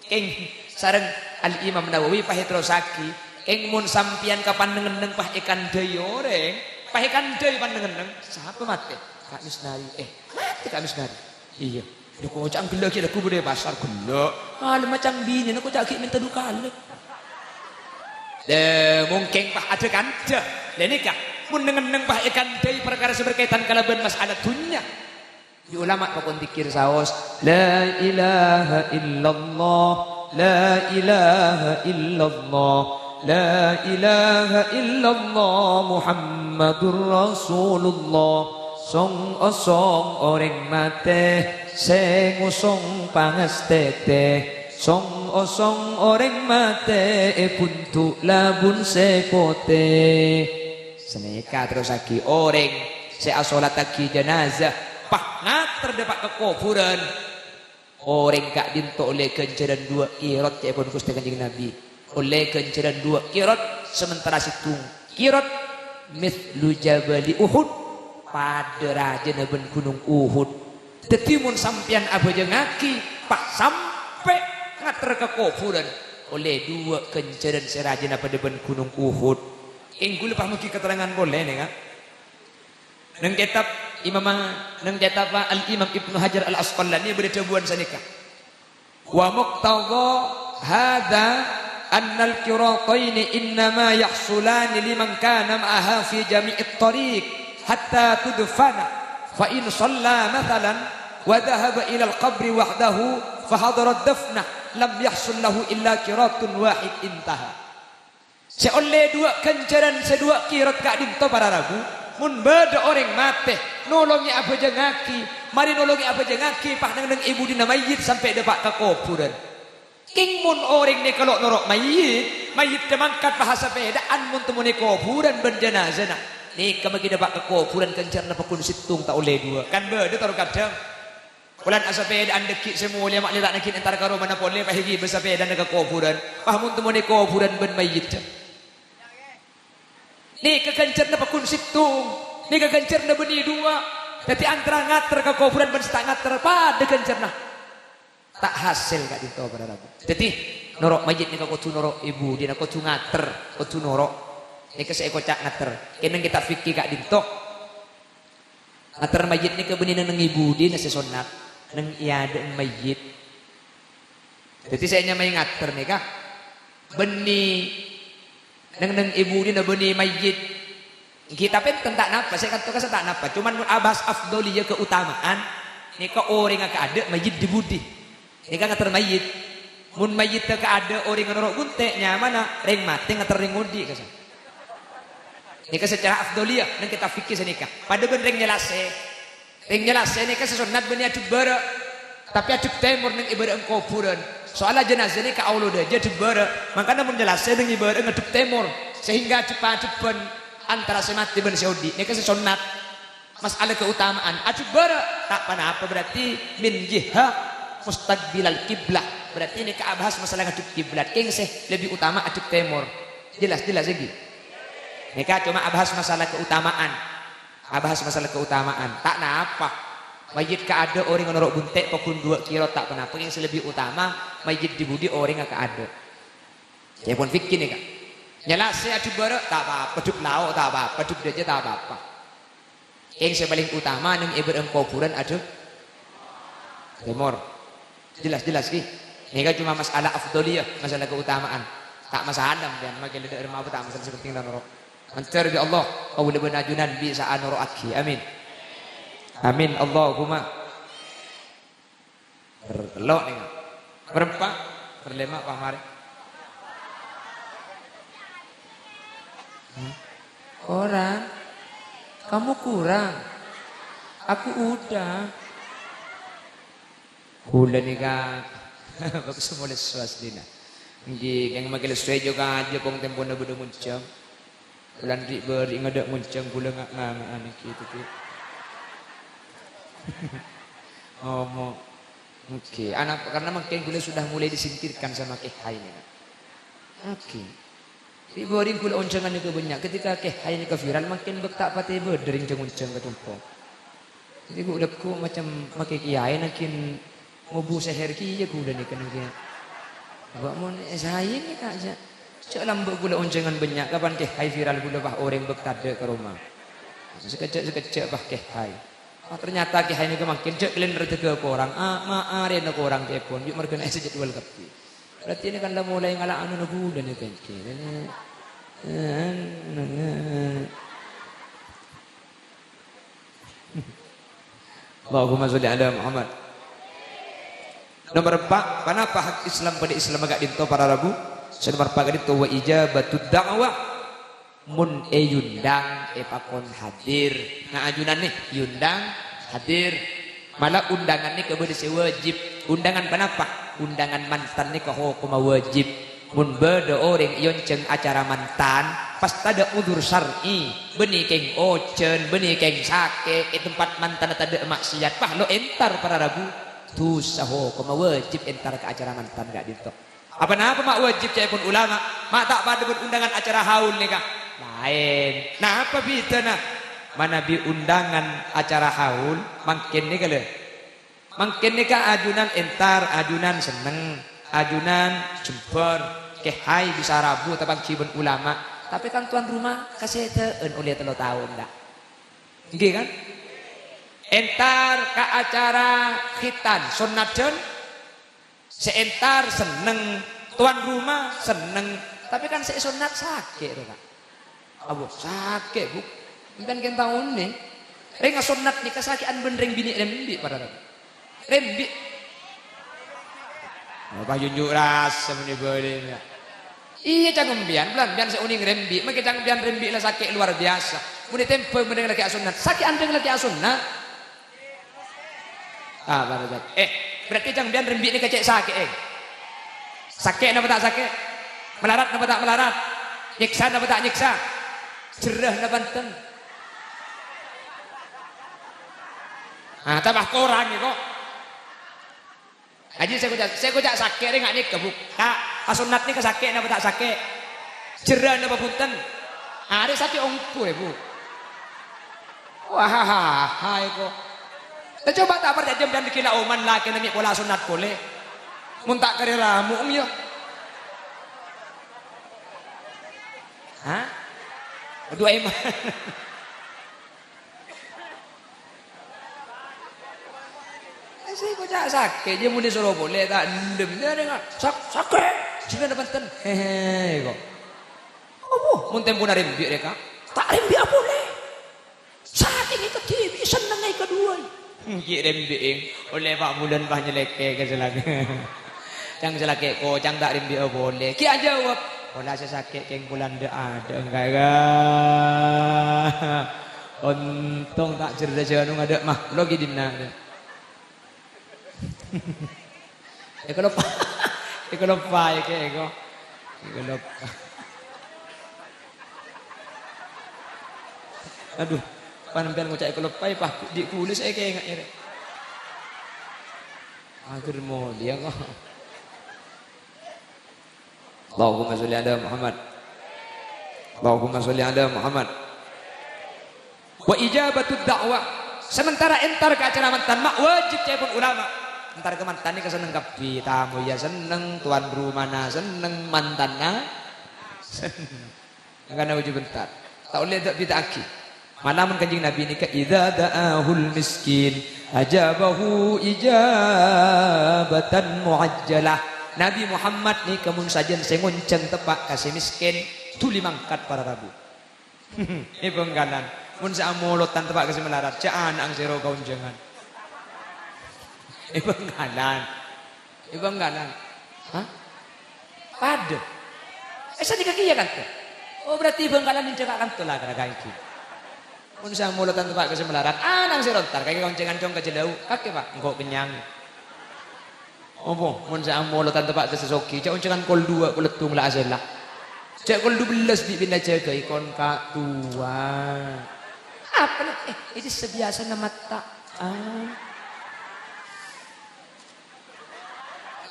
Kèng, sareng Al-Imam Nawawi pas èterrossaghi, kèng mon sampèyan ka pan-neng-ngenneng pas èkandhâi orèng, pas èkandhâi pan-neng-ngenneng, sapa matè? Ka' Misnari. Eh, matè Ka' Misnari? Iyâ. Lha, koca'na ghellâ' ghi' lagghu bâḍâ è pasar ghellâ'. Alè macang binèna koca' ghi' mènta ḍu kalè. Lha, mon kèng pas aḍâ-kanḍâ. Lha, nèka, mon neng-ngenneng pas èkandhâi parkara sè berkaitan kalabân masalah dhunnya. Ḍi' ulama pakon dzikkèr saos, "La ilaha illallah, la ilaha illallah." La ilaha illallah Muhammadur Rasulullah. Song-osong orèng matè, sè ngosong pangastètè. Song-osong orèng matè, è bhundu' labun sè potè. Sanèka terrossaghi orèng sè asolattaghi janazah, pas ngater dâpa' ka kobhurân. Orèng ka'dinto ollè ghânjhârân duwâ' kèrot, ca'èpon Ghustè Kanjeng Nabi. Ollè ghânjhârân duwâ' kèrot, sementara sèttong kèrot mitslu jabali Uhud, padâ rajâna bân Ghunong Uhud. Dhâddhi, mon sampèyan abhâjângaghi pas sampè' ngater ka kobhurân, ollè duwâ' ghânjhârân sè rajâna padâ bân Ghunong Uhud. Èngghu la pas manggi katerrangan polè, nèka. Neng kètab Imam, neng kètab Al-Imam Ibnu Hajar Al-Asqalani bâdâ dhâbuwân sanèka. Wa muqtadha hadza annal qirataini innama yahsulani liman kana ma'aha fi jami'it thariq hatta tudfana. Fa in shalla mathalan wa dhahaba ilal qabri wahdahu fa hadara dafnah lam yahsul lahu illa qiratun wahid intaha. Sè ollè duwâ' ghânjhârân sè duwâ' kèrot ka'dinto para rabu, mon bâdâ orèng matè, nolongè abhâjângaghi, marè nolongè abhâjângaghi pas neng-enneng è budina mayyit sampè' dâpa' ka kobhurân. Kèng mon orèng nèka lo' noro' mayyit, mayyitta mangkat pas asapèdaan mon temmonè kobhurân bân janazana, nèka maghi dâpa' ka kobhurân ghânjhârânna pagghun sèttong ta' ollè duwâ'. Kan bâdâ toro' kadhâng. Polana asapèdaan dâggi' sè molèya ma' lè ta' naggi' entar ka romana polè, pas èghibâ sapèdana ka kobhurân. Pas mon temmonè kobhurân bân mayyitta. Nèka ghânjhârânna pagghun sèttong. Nèka ghânjhârânna bânnè duwâ'. Dhâddhi antara ngater ka kobhurân bân sè ta' ngater padâ ghânjhârânna. Ta' hasèl ka'dinto para rabu. Dhâddhi noro' mayyit nèka kodhu noro' è budina, kodhu ngater, kodhu noro'. Nèka sè èkoca' ngater. Kennèng kètab fikih ka'dinto. Ngater mayyit nèka bânnè neng-enneng è budina sè sonnat, neng è adâ'na mayyit. Dhâddhi sè ènyamaè ngater nèka bânnè neng-enneng è budina bânnè mayyit. Èngghi, tapè enten ta' napa, sè kanto kassa' ta' napa. Coma mon abahas afdholiyah, keutamaan, nèka orèngnga kaadâ' mayyit è budi. Nèka ngater mayyit. Mon mayyitta kaadâ' orèngnga noro' ghunte', nyamana rèng matè ngater rèng odi', kassa'. Nèka secara afdholiyah, neng kètab fikih sanèka. Padâ bân rèng nyalasè. Rèng nyalasè nèka sè sonnat bânnè adhep bârâ'. Tapè adhep tèmor neng è bârâ'ân kobhurân. Soalla janazah nèka aolo dâjâ adhep bârâ'. Mangkana mon nyalasè neng è bârâ'ân adhep tèmor. Sehingga adhep-adhebbhân antara sè matè bân sè odi'. Nèka sè sonnat. Masalah keutamaan, adhep bârâ', ta' ponapa, berarti min jiha mustaqbilal kiblah. Berarti nèka abahas masalah ngadhep kiblat. Kèng sè lebbi utama adhep tèmor. Jelas, jelas, èngghi? Nèka coma abahas masalah keutamaan. Abahas masalah keutamaan. Ta' napa. Mayyit kaadâ' orèng noro' bunte' paggun duwâ' kilo, ta' ponapa. Kèng sè lebbi utama, mayyit è budi orèngnga kaadâ'. Ca'èpon fikih nèka. Nyalasè adhep bârâ', ta' apa-apa. Adhep lao', ta' apa-apa. Adhep dâjâ, ta' apa-apa. Kèng sè palèng utama neng è bârâ'ân kobhurân adhep tèmor. Jelas-jelas, ghi. Nèka coma masalah afdholiyah, masalah keutamaan. Ta' masalah, sampèyan makkè la dâ' remma apa ta' masalah, sè pentèng la noro'. Mandhâr bi' Allah, kaulâ bân ajunan bisa'a noro'aghi. Amin. Amin. Allahumma. Nomor tello' nèka. Nomor empa', nomor lèma', pas marè. Hah? Kurang. Kamu kurang. Aku udah. Kaulâ nèka bâkto molè lesso asllina. Èngghi, kèng makkè lesso jâ-kajâ, pong tempona bâdâ monjhâng. Bulân ri'-bâri' ngadâ' monjhâng, bulân nga'-nganga'an ghi' tèdhâ. Ngomong. Oke, ana-, karena mungkin bulân sudah mulai disingkirkan sama Kè Hai nèka. Oke. Ri'-bâri' bulân onjhângan nèka bânnya'. Ketika Kè Hai nèka viral, mungkin bâk ta' patè bâdâ rèng jâng-onjhâng ka compo'. Jadi, ghu-, lagghu' macam makkè kiyaè nangkèn ngobu seher kèya ghulâ nèka nangkèn. Bâ' mon è saè nèka jâ'. Jâ' lambâ' ghulâ onjhângan bânnya', kapan Kè Hai viral ghulâ pas orèng bâk tadâ' ka roma. Sakejjhâ'-sakejjhâ' pas Kè Hai. Oh, ternyata Kè Hai nèka mangkèn jâ' kalèndher tèdhâ korang. A-, ma-, arèna korang ca'èpon, jâ' marghâna è sajadwal kabbhi. Berarti nèka kan la mulai ngala' anuna ghulâ nèka èngghi. Allahumma sholli ala Muhammad. Nomor empa', ponapa hak Islam padâ Islam ka'dinto para rabu? Sè nomer pa' ka'dinto wa ijabatud da'wah. Mon èyondang, èpakon hadir. Nah, ajunan nè, èyondang, hadir. Mala ondangan nèka bâdâ sè wajib. Ondangan ponapa? Ondangan mantan nèka hokomma wajib. Mon bâdâ orèng èonjhâng acara mantan, pas tadâ' udzur syar'i, bânnè kèng ojhân, bânnè kèng sakè', è tempat mantanna tadâ' maksiat, pas lo èntar para rabu. Dhusa hokomma wajib èntar ka acara mantan ka'dinto. Apa napa ma' wajib ca'èpon ulama? Ma' ta' padâ bân ondangan acara haul nèka? Laèn. Napa bhidhâna? Manabi ondangan acara haul, mangkèn nèka lè. Mangkèn nèka ajunan èntar, ajunan senneng, ajunan jembhâr, kèhaè bisa rabu tapangghi bân ulama. Tapè kan tuan rumah kasèdhâ'ân ollè tello taon, ta'? Èngghi kan? Èntar ka acara khitan, sonnat dân Sè èntar senneng, tuan rumah senneng, tapè kan sè èsonnat sakè', to, Ka'? Abbhu, sakè', Bu. Sampèyan kèng ta' onèng. Rèng asonnat nèka sakè'an bân rèng binè' rembi', para rabu. Rembi'. Apa junjuk rasa mènè bâli, ya? Iyâ, ca'èpon sampèyan, bulân sampèyan sè onèng rembi', mangkè ca'èpon sampèyan rembi' la sakè' luar biasa. Mon ètembhâng bân rèng lakè' asonnat, sakè'an rèng lakè' asonnat. Ah, para jam. Eh, berarti ca'èpon sampèyan rembi' nèka cè' sakè'è. Sakè' napa ta' sakè'? Malarat napa ta' malarat? Nyèksa napa ta' nyèksa? Jherrâ napa enten? Ah, tambah korang, kok. Ajiyâ sè koca', sè koca' sakè' rèng nga' nèka, Bu. Ka', asonnat nèka sakè' napa ta' sakè'? Jherrâ napa bhunten? Arè sakè' ongghu, Bu. Wah, hai, kok. Lah, coba ta' parcajâ sampèyan ghi' la oman lakèna mè' pola sonnat polè. Mon ta' karè ramu'eng, yâ. Hah? Aduh, emang. Eh, sè koca' sakè', jâ' mon èsoro polè, ta' endem. Jâ' rèng, sak-, sakè'. Jâ' napa enten? Hehe, kok. Abbhu, mon tempona rembi' rèka, ta' rembi'â polè. Sakèng èkadhibi'i, sennengnga èkaduwâi. Hmm, ghi' rembi'è. Ollè pa' bulân pas nyelekè ka sè lakè'. Ca'èpon sè lakè' koca'na ta' rembi'â polè. Ghi' ajâwâb. Pola sè sakè' kèng bulân dâ'-adâ' engghâ, engghâ. Ontong ta' jherrâ jhânong adâ' ma'. Lo ghi' dinna'. Èkaloppa. Èkaloppa, èkè, èko. Èkaloppa. Aduh, pan sampèyan ngoca' èkaloppa, èpa, ghi' kulâ sè èkènga'è rè. Aghâr molèya, kok. Allahumma sholli ala Muhammad. Allahumma sholli ala Muhammad. Wa ijabatud da'wah. Sementara entar ka acara mantan ma' wajib ca'èpon ulama. Entar ka mantan nèka senneng kabbhi, tamoyya senneng, tuan rumana senneng, mantanna senneng. Mangkana wajib entar. Ta' ollè dâ'-bidâ'aghi. Malaman Kanjeng Nabi nèka, "Idza da'ahul miskin, ajabahu ijabatan mu'ajjalah." Nabi Muhammad nèka mon sajân sè ngonjhâng teppa' ka sè mèskèn, dhuli mangkat para rabu. È Bhângkalan. Mon sè amolodhân teppa' ka sè malarat, jâ' ana'na sè ro kaonjhângan. È Bhângkalan. È Bhângkalan. Hah? Padâ. Eh, sanèka kèya kanto. Oh, berarti Bhângkalan nèka kanto la, kara kaènggi. Mon sè amolodhân teppa' ka sè malarat, ana'na sè ro entar, kakè kaonjhângan cong ka Jhâlâu. Kakè, Pa', engko' kennyang. Apa? Mon sè amolodhân teppa' ka sè soghi, jâ' onjhângan kol dua, kol sèttong la asèla. Jâ' kol dubellâs bi' bân ajâgâi kon ka' towa. Apa, Lè'? Eh, itu sebiasana matta. Ah.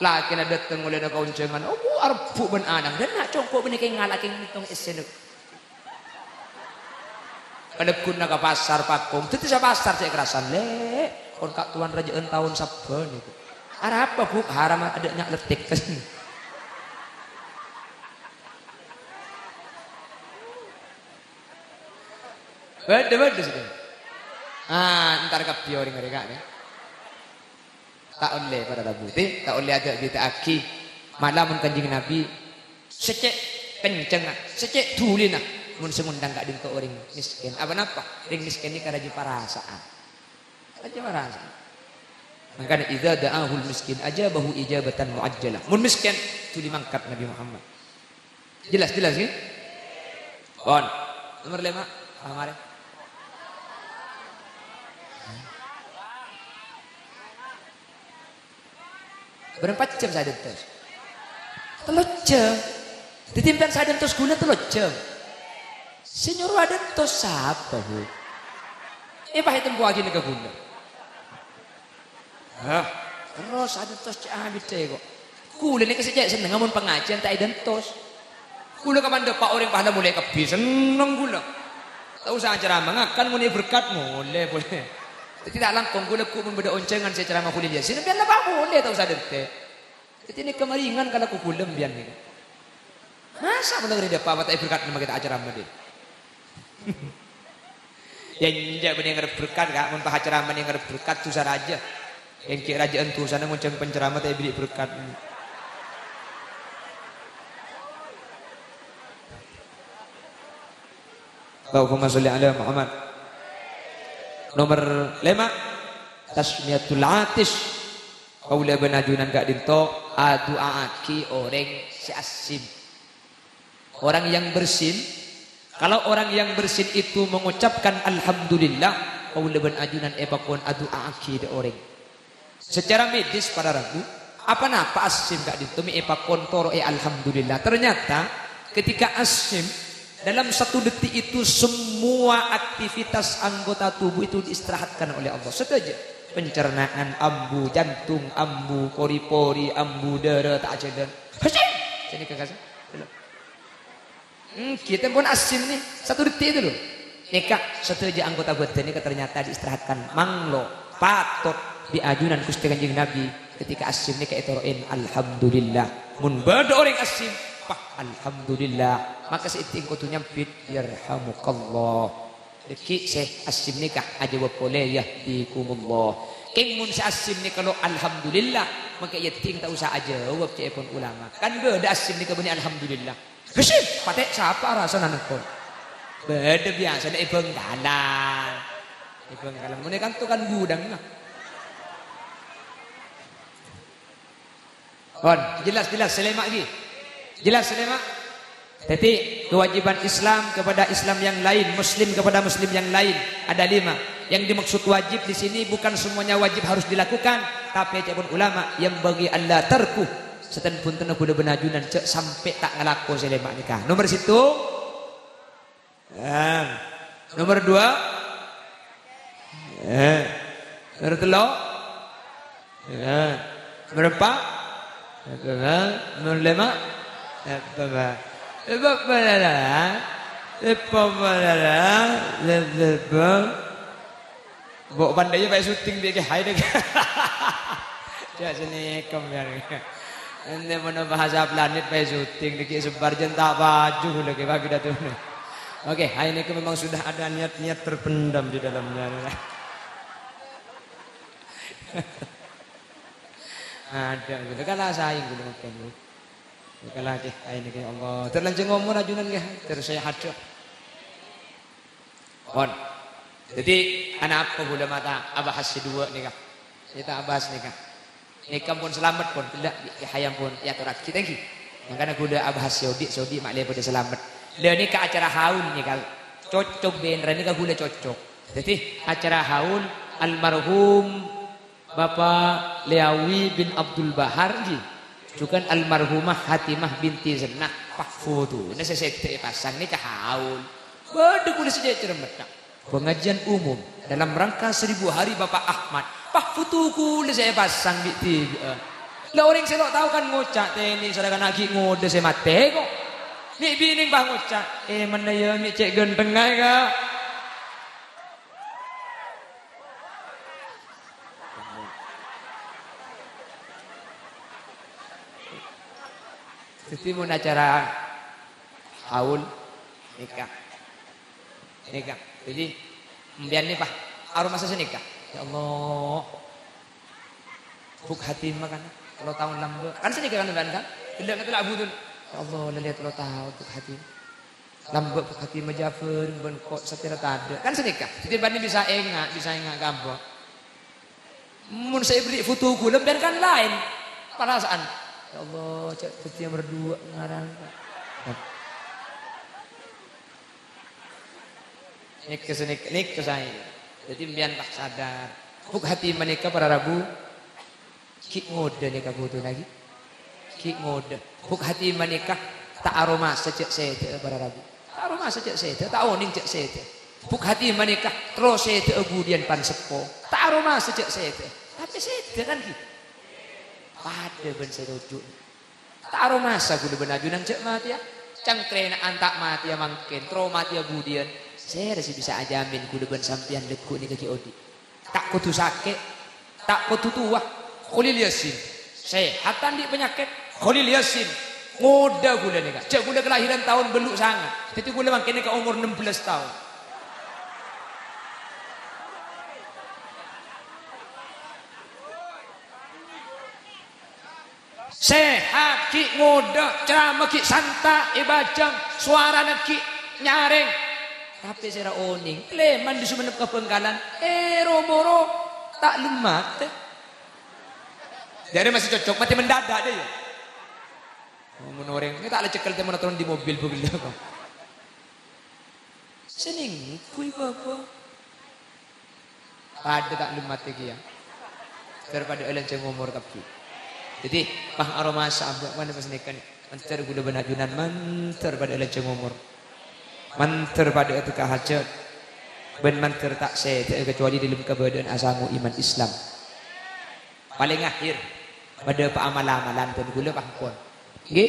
Lakèna dâteng ollèna kaonjhângan, oh, arebbhu' bân ana'na. Dâ' enna' congko' bânnè kèng ngala' kèng mèttong essèna. Kalagghuna ka pasar Pakong. Dhâddhi sa pasar cè' karasan, Lè'. Kon ka' towan rajâ'ân taon sabbhân itu. Arapa, Bu'? Haram adâ' nya' lettik. Bâdâ, bâdâ, sèdhâ. Ah, entar kabbhi orèng arè, Ka', ya. Ta' ollè para rabu, tè, ta' ollè adâ'-bidâ'aghi. Mala mon Kanjeng Nabi, sè cè' kencèngnga, sè cè' dhulina, mon sè ngondang ka'dinto orèng mèskèn. Apa napa? Orèng mèskèn nèka rajâ parasa'an. Rajâ parasa'an. Mangkana, "Idza da'ahul miskin, ajabahu ijabatan mu'ajjalah." Mon mèskèn, dhuli mangkat Nabi Muhammad. Jelas, jelas, ngghi? Pon. Nomer lèma'. Ah, marè. Bârâmpa jhâm sè adântos? Tello jhâm. Dhâddhi sampèyan sè adântos ghulâ tello jhâm. Sè nyoro adântos sapa, Bu? Èpahètempoaghi nèka ghulâ. Hah? Terros adântos cè' abidhâ, kok. Ghulâ nèka sè cè' sennengnga mon pangajiân ta' èdântos. Ghulâ kapan dâpa' orèng pas la molè kabbhi, senneng ghulâ. Ta' osa acerama, ngakan mon èberkat molè polè. Dhâddhi ta' langkong ghulâ ghu' mon bâdâ onjhângan sè ceramah Kholil Yasin, sampèyan la pas molè, ta' osa dântè'. Dhâddhi nèka maringan ka lako ghulâ sampèyan nèka. Masa' mon orèng dâpa' ta' èberkat ma' ghi' ta' acerama, dhi? Yâ, enjâ' bânnè ngarep berkat, Ka'. Mon pas acerama nèng ngarep berkat, dhusa rajâ. Èngghi rajâ'ân dhusana ngonjhâng penceramah ta' èberri' berkat. Allahumma sholli ala Muhammad. Nomer lèma', tasmiyatul atis. Kaulâ bân ajunan ka'dinto adu'aaghi orèng sè assin. Orang yang bersin, kalau orang yang bersin itu mengucapkan "Alhamdulillah", kaulâ bân ajunan èpakon adu'aaghi dâ' orèng. Secara medis, para rabu, apa napa assin ka'dinto mè' èpakon toro'è "Alhamdulillah"? Ternyata, ketika assin, dalam satu detik itu semua aktivitas anggota tubuh itu diistirahatkan oleh Allah. Sadhâjâ, pencernaan ambu, jantung ambu, pori-pori ambu, dârâ ta' ajhâlân. Assin! Sini ke kasar. Engghi, tempon assin nè, satu detik itu loh. Nèka, sadhâjâ anggota bhâdhân nèka ternyata diistirahatkan. Manglo, patot bi' ajunan Ghustè Kanjeng Nabi ketika assin nèka ètoro'è, "Alhamdulillah." Mon bâdâ orèng assin, pas, "Alhamdulillah." Maka sè èdhing kodhu nyambit, "Yarhamukallah." Dhâggi' sè assin nèka ajâwâb polè, "Yahdikumullah." Kèng mon sè assin nèka lo', "Alhamdulillah," mangkè èdhing ta' osa ajâwâb, ca'èpon ulama. Kan bâdâ assin nèka bânnè "Alhamdulillah." Hesip, patè' sapa arasana nèko? Bâdâ biyasana è Bhângkalan. È Bhângkalan. Mon è kanto kan budhângnga. Pon, jelas-jelas sè lèma' ghi. Jelas sè lèma'? Jadi, kewajiban Islam kepada Islam yang lain, Muslim kepada Muslim yang lain, ada lima. Yang dimaksud wajib di sini bukan semuanya wajib harus dilakukan, tapè ca'èpon ulama, "Yanbaghi alla tarkuh." Satèya bhunten ghulâ bân ajunan jhâ' sampè' ta' ngalako sè lèma' nèka. Nomer sèttong. Em. Nomer dua. Eh. Nomer tello'. Eh. Nomer empa'. Nomer lèma'. Mbok pandhâ ya, Pak, syuting bi' Kè Hai dek. Ya, sini kom ya. Ente mana bahasa planet, Pak, syuting dikit sebar jenta baju lagi, Pak, pidato. Oke, hari ini memang sudah ada niat-niat terpendam di dalamnya. Ada gitu. Kalau saya gitu, oke, Bu. Kalau, oke, hari ini, ya Allah. Terlanjur ngomong ajunan, ya. Terus saya hadir. Pon. Dhâddhi, anapa ghulâ mata abahas sè duwâ' nèka? Sè ta' abahas nèka. Nèka pon salamet, pon. Ghellâ' bi' Kè Hai ampon èatorraghi, tèngghi. Mangkana ghulâ abahas sè odi', sè odi' ma'lè padâ salamet. Lha nèka acara haul nèka. Cocok bhender nèka ghulâ cocok. Dhâddhi, acara haul almarhum Bapak Leawi bin Abdul Bahar, ngghi. Jhughân almarhumah Hatimah binti Zennah, pas fotona sè sèdhâ èpasang nèka haul. Bâdâ ghulâ sè cè' cerremmetta. Pengajian umum dalam rangka seribu hari Bapak Ahmad. Pas foto ghulâ sè èpasang bi'-dhibi'ân. La orèng sè lo' tao kan ngoca', "Tènè sarakan aghi' ngodâ sè matè, kok." Mè' binèng pas ngoca', "Eh, mennèya mè' cè' ghântengnga, Ka'." Dhâddhi, mon acara haul, nèka. Nèka. Dhâddhi, sampèyan nè, Pak, aromasa sanèka. Ya Allah. Bhuk Hatimah kan, tello taon lambâ'. Kan sanèka kan sampèyan kan? Ghellâ' ngètèla' abudun. Ya Allah, la lèa tello taon Bhuk Hatimah. Lambâ' Bhuk Hatimah Jafar, bân ko' satèya tadâ'. Kan sanèka. Dhâddhi bânnè bisa enga', bisa enga' ka abâ'. Mon sè èberri' foto ghulâ sampèyan kan laèn parasaan. Ya Allah, cè' dhâddhi nomer duwâ' ngaran. Nèka sanèka, nèka saè. Dhâddhi sampèyan pas sadar. Bhuk hati panèka para rabu. Ghi' ngodâ nèka bhudhuna ghi. Ghi' ngodâ. Bhuk hati panèka ta' aromasa jhâ' sèdhâ'â para rabu. Ta' aromasa jhâ' sèdhâ'â, ta' onèng jhâ' sèdhâ'â. Bhuk hati panèka terro sèdhâ'â budiyân pan-seppo. Ta' aromasa jhâ' sèdhâ'â. Tapè sèdhâ kan ghi. Padâ bân sè toju'. Ta' aromasa ghulâ bân ajunan jhâ' matèya. Cangkrèna'an ta' matèya mangkèn, terro matèya budiyân. Sèra sè bisa ajhâmin ghulâ bân sampèyan lagghu' nèka ghi' odi'? Ta' kodhu sakè', ta' kodhu towa. Kholil Yasin. Sehat ta' andi' panyakèt. Kholil Yasin. Ngodâ ghulâ nèka. Jhâ' ghulâ kalahiran taon bâllu' sanga. Dhâddhi ghulâ mangkèn nèka omor ennem belas taon. Sehat ghi' ngodâ, cerama ghi' santa' èbâjâng, sowarana ghi' nyarèng. Tapè sèra onèng, lèman dâri Songennep ka Bhângkalan, è, ro-moro ta' lem matè. Jârèya masih cocok, matè mendadak dâ' iyâ. Mon orèng, ta' la cèkèl tèmona toron dâri mobil bhâghellâ'. Sè nèngghuy bâbâ. Padâ ta' lem matè kèya. Dâripadâ èlanjhâng omor kabbhi. Dhâddhi, pas aromasa abâ' mana pas nèka nè. Mandhâr ghulâ bân ajunan mandhâr padâ èlanjhâng omor. Mandhâr padâ atekka hajhât. Bân mandhâr ta' sèdhâ'â kecuali dâlem kabâdâ'ân asango iman Islam. Palèng akhir, padâ paamal-amalan bân ghulâ, paham pon? Ngghi?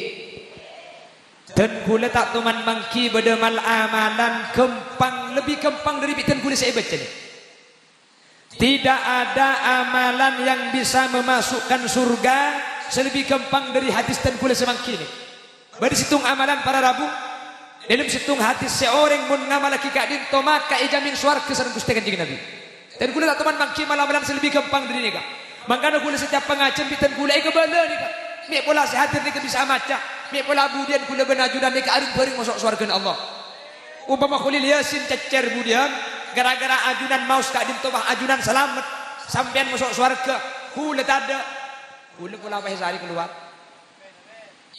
Dân ghulâ ta' toman mangghi bâdâ mal-amalan ghâmpang, lebbi ghâmpang dâri bi' dân ghulâ sè èbâca nè. Tidak ada amalan yang bisa memasukkan surga sè lebbi ghâmpang dâri hadis dân ghulâ sè mangghi nè. Bâdâ sèttong amalan para rabu, dâlem sèttong hadis sè orèng mon ngamallaghi ka'dinto maka èjhâmin sowarghâ sareng Ghustè Kanjeng Nabi. Dân ghulâ ta' toman mangghi mal-amalan sè lebbi ghâmpang dâri nèka. Mangkana ghulâ setiap pangajhiyân bi' dân ghulâ èkabâlâ nèka. Mè' pola sè hadir nèka bisa maca, mè' pola budiyân ghulâ bân ajunan nèka areng-bhâreng maso' sowarghâna Allah. Ompama Kholil Yasin cècèr budiyân, ghârâ-ghârâ ajunan maos ka'dinto, wah, ajunan salamet, sampèyan maso' sowarghâ, ghulâ tadâ', ghulâ pola pas èsarè kalowar.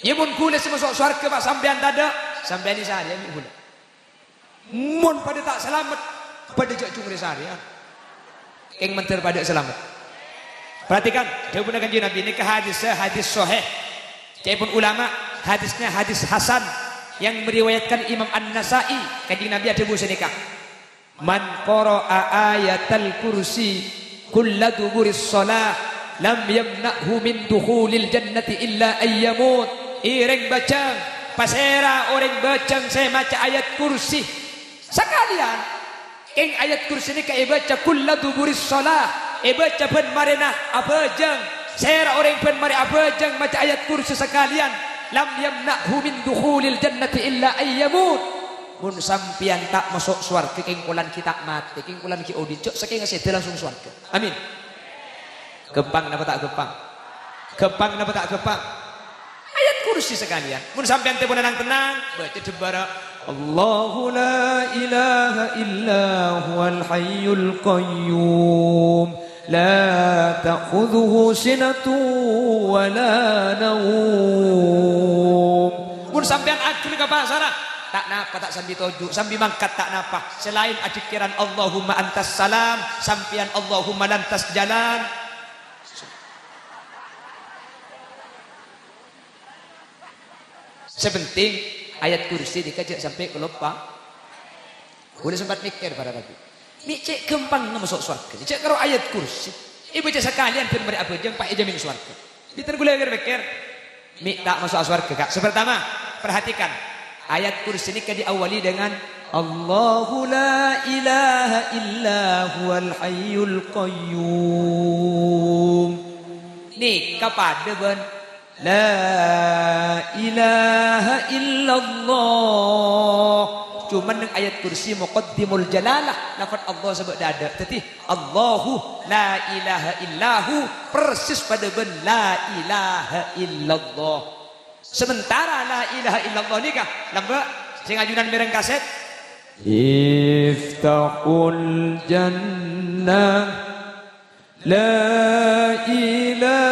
Iyâ, mon ghulâ sè maso' sowarghâ, pas sampèyan tadâ', sampèyan èsarè mè' ghulâ. Mon padâ ta' salamet, padâ jhâ' jhungre sarèyan. Kèng mandhâr padâ salamet. Perhatikan, dhâbuna Kanjeng Nabi, nèka hadis, hadis sahih. Ca'èpon ulama, hadisnya hadis hasan yang meriwayatkan Imam An-Nasa'i. Kanjeng Nabi adhâbu sanèka, "Man qara'a ayatal kursi kulla duburis shalah, lam yamna'hu min dukhulil jannati illa ayyamut." È rèng bâjâng, pasèra orèng bâjâng sè maca ayat kursi? Sakalèyan. Kèng ayat kursi nèka èbâca kulla duburis shalah, èbâca bân marèna abhâjâng. Sèra orèng bân marè abhâjâng maca ayat kursi sakalèyan, lam yamna'hu min dukhulil jannati illa ayyamut. Mon sampèyan ta' maso' sowarghâ kèng polana ghi' ta' matè, kèng polana ghi' odi', jhâ' sakènga sèdhâ langsung sowarghâ. Amin. Ghâmpang napa ta' ghâmpang? Ghâmpang napa ta' ghâmpang? Ayat kursi sakalèyan. Mon sampèyan tèpon nang-tennang, bâca dhâbârâ, "Allahu la ilaha illa huwal hayyul qayyum, la ta'khudhuhu sinatun wa la naum." Mon sampèyan aghâl ka pasara, ta' napa ta' sambi toju', sambi mangkat ta' napa. Sè laèn adhikkèran, "Allahumma antas salam," sampèyan, "Allahumma lantas jalan." Sè penting, ayat kursi nèka jhâ' sampè' kaloppa. Ghulâ sempat mèkkèr, para rabu. Mè' cè' ghâmpangnga maso' sowarghâ. Jhâ' karo ayat kursi. Èbâca sakalèyan bân marè abhâjâng, pas èjhâmin sowarghâ. Bhunten ghulâ kèr-mèkkèr. Mè' ta' maso'a sowarghâ, Kak. Sè partama, perhatikan. Ayat kursi nèka diawali dengan, "Allahu la ilaha illa huwal hayyul qayyum." Nèka padâ bân La ilaha illallah. Coma neng ayat kursi muqaddimul jalalah, lafad Allah sabâ' dâdâ. Dhâddhi, Allahu la ilaha illahu persis padâ bân la ilaha illallah. Sementara la ilaha illallah nèka, lambâ', sè ngajunan mèreng kasèt. Iftahul jannah. La ilaha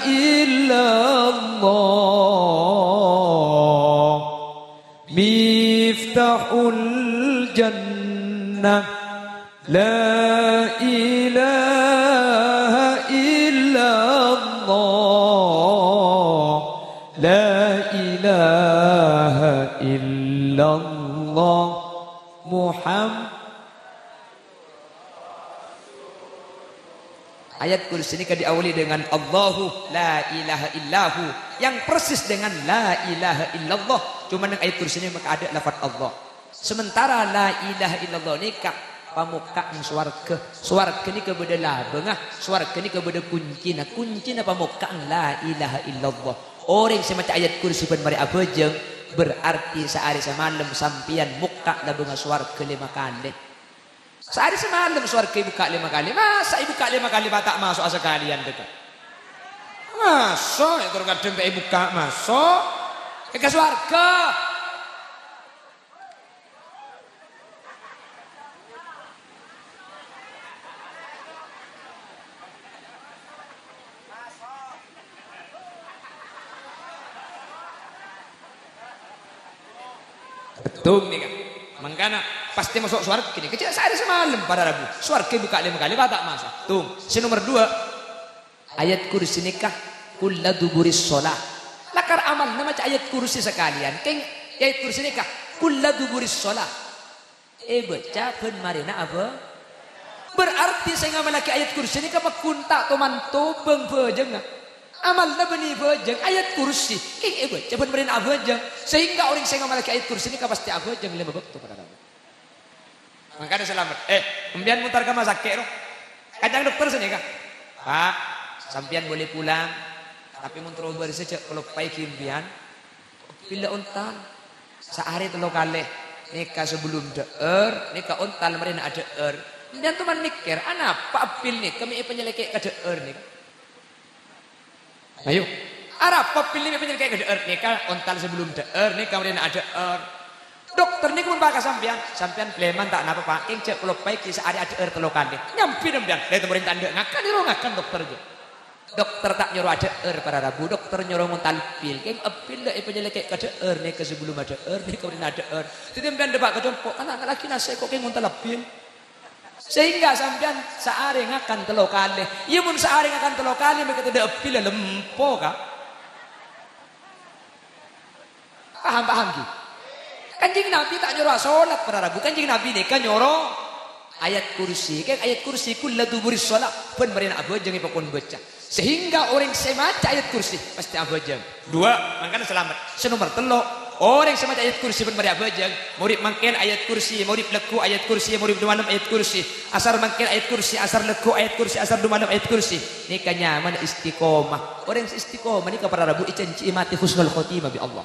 illallah. Miftahul jannah. La ilaha illallah. La ilaha illallah. Muhammad. Ayat Kursi nèka diawali dengan Allahu la ilaha illahu, yang persis dengan la ilaha illallah. Cuma neng ayat Kursi nèka maka ada lafaz Allah. Sementara la ilaha illallah nèka pamokka'an sowarga. Sowarga nèka bâdâ labângnga, sowarga nèka bâdâ kuncina. Kuncina pamokka'an la ilaha illallah. Orèng sè maca ayat Kursi bân marè abhâjâng, berarti saarè samalem sampèyan mokka' labângnga sowarga lèma kalè. Saarè samalem sowarga èbukka' lèma kalè. Masa èbukka' lèma kalè, pas ta' maso'a sakalèyan, dâ'. Maso', ya, terus kadhâng ta' èbukka', maso'. Ka sowarga. Tung nèka. Mangkana, pastè maso' sowarga nèka. Cè' saarè samalem para rabu. Sowarga èbukka' lèma kalè, pas ta' maso'. Tung. Sè nomer dua, ayat Kursi nèka, kulla duburis shalah. Lakar amalna maca ayat Kursi sakalèyan. Kèng, ayat Kursi nèka, kulla duburis shalah. Èbâca bân marèna abhâ-, berarti sè ngamallaghi ayat Kursi nèka paggun ta' toman tobâng bhâjângnga. Amalna bânnè bhâjâng, ayat Kursi, kèng èbâca bân marèna abhâjâng. Sehingga orèng sè ngamallaghi ayat Kursi nèka pastè abhâjâng lèma bâkto, para rabu. Mangkana salamet. Eh, sampèyan montar ka rumah sakit, roh. Kacang dokter sè nèka. "Pak, sampèyan boleh pulang. Tapè mon terro bârsa jhâ' kaloppaè ghi' sampèyan." Bilâ ontal. Saarè tello kalè. Nèka sabellunna dhâ'âr, nèka ontal marèna adhâ'âr. Sampèyan toman mèkkèr, "Anapa Epil nèka mè' èpanyalèkè' ka dhâ'âr nèka?" Ayo. "Arapa Epil nèka mè' èpanyalèkè' ka dhâ'âr?" Nèka ontal sabellunna dhâ'âr, nèka marèna adhâ'âr. "Dokter nèka mon bâ' ka sampèyan." "Sampèyan palèman ta' napa, Pak. Kèng jhâ' kaloppaè ghi' saarè adhâ'âr tello kalè." Nyambi sampèyan. Lè, temorèn ta' endâ' ngakan, nyoro ngakan dokter jhâ'. Dokter ta' nyoro adhâ'âr para rabu, dokter nyoro ngontal pil. Kèng pil la èpanyalèkè' ka dhâ'âr, nèka sabellunna dhâ'âr, nèka marèna dhâ'âr. Dhâddhi sampèyan dâpa' ka compo', "Ana' lagi nasè' ko' kèng ngontal pil." Sehingga sampèyan saarè ngakan tello kalè. Iyâ, mon saarè ngakan tello kalè, mèkkè tadâ' pil, la lempo, Ka'. Paham, paham, ghi? Kanjeng Nabi ta' nyoro asolat, para rabu. Kanjeng Nabi nèka nyoro ayat kursi. Kèng ayat kursi, "Kulla duburis shalah," bân marèna abhâjâng èpakon bâca. Sehingga orèng sè maca ayat kursi pastè abhâjâng. Dua, mangkana salamet. Sè nomer tello', orèng sè maca ayat kursi bân marè abhâjâng, maghrib mangkèn ayat kursi, maghrib lagghu' ayat kursi, maghrib dumalem ayat kursi, asar mangkèn ayat kursi, asar lagghu' ayat kursi, asar dumalem ayat kursi. Nèka nyamana istiqomah. Orèng sè istiqomah nèka para rabu èjhânjhi'i matè husnul khotimah bi' Allah.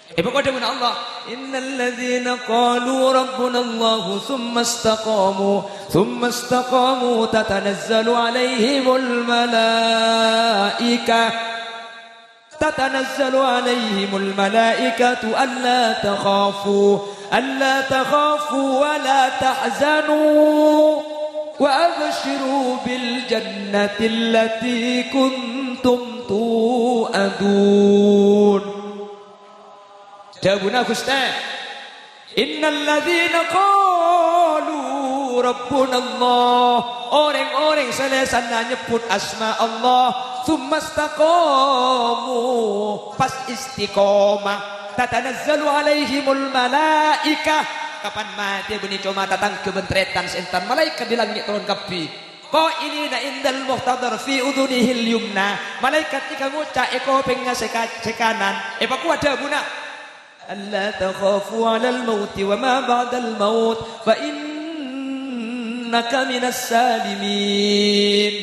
Èpakon dhâbuna Allah, "Innal ladzina qalu rabbunallahu tsumma istaqamu, tsumma istaqamu tatanazzalu 'alaihimul malaikah, tatanazzalu 'alaihimul malaikatu alla takhafu, alla takhafu wa la tahzanu, wa absyiru bil jannati allati kuntum tu'adun." Dhâbuna Ghustè, "Innal ladzina qalu rabbunallah," orèng-orèng sè lèsanna nyebbhut asma Allah, "tsumma istaqamu," pas istiqomah, "tatanazzalu 'alaihimul malaikah," kapan matè bânnè coma tatangghâ bân tarètan sè entar, malaèkat dâri langngè' toron kabbhi. Qailina indal muhtadar fi udhunihil yumna. Malaèkat nèka ngoca' è kopèngnga sè ka-, sè kanan. Èpakowa dhâbuna, "Alla takhafu 'alal mauti wa ma ba'dal maut, fa innaka minas salimin."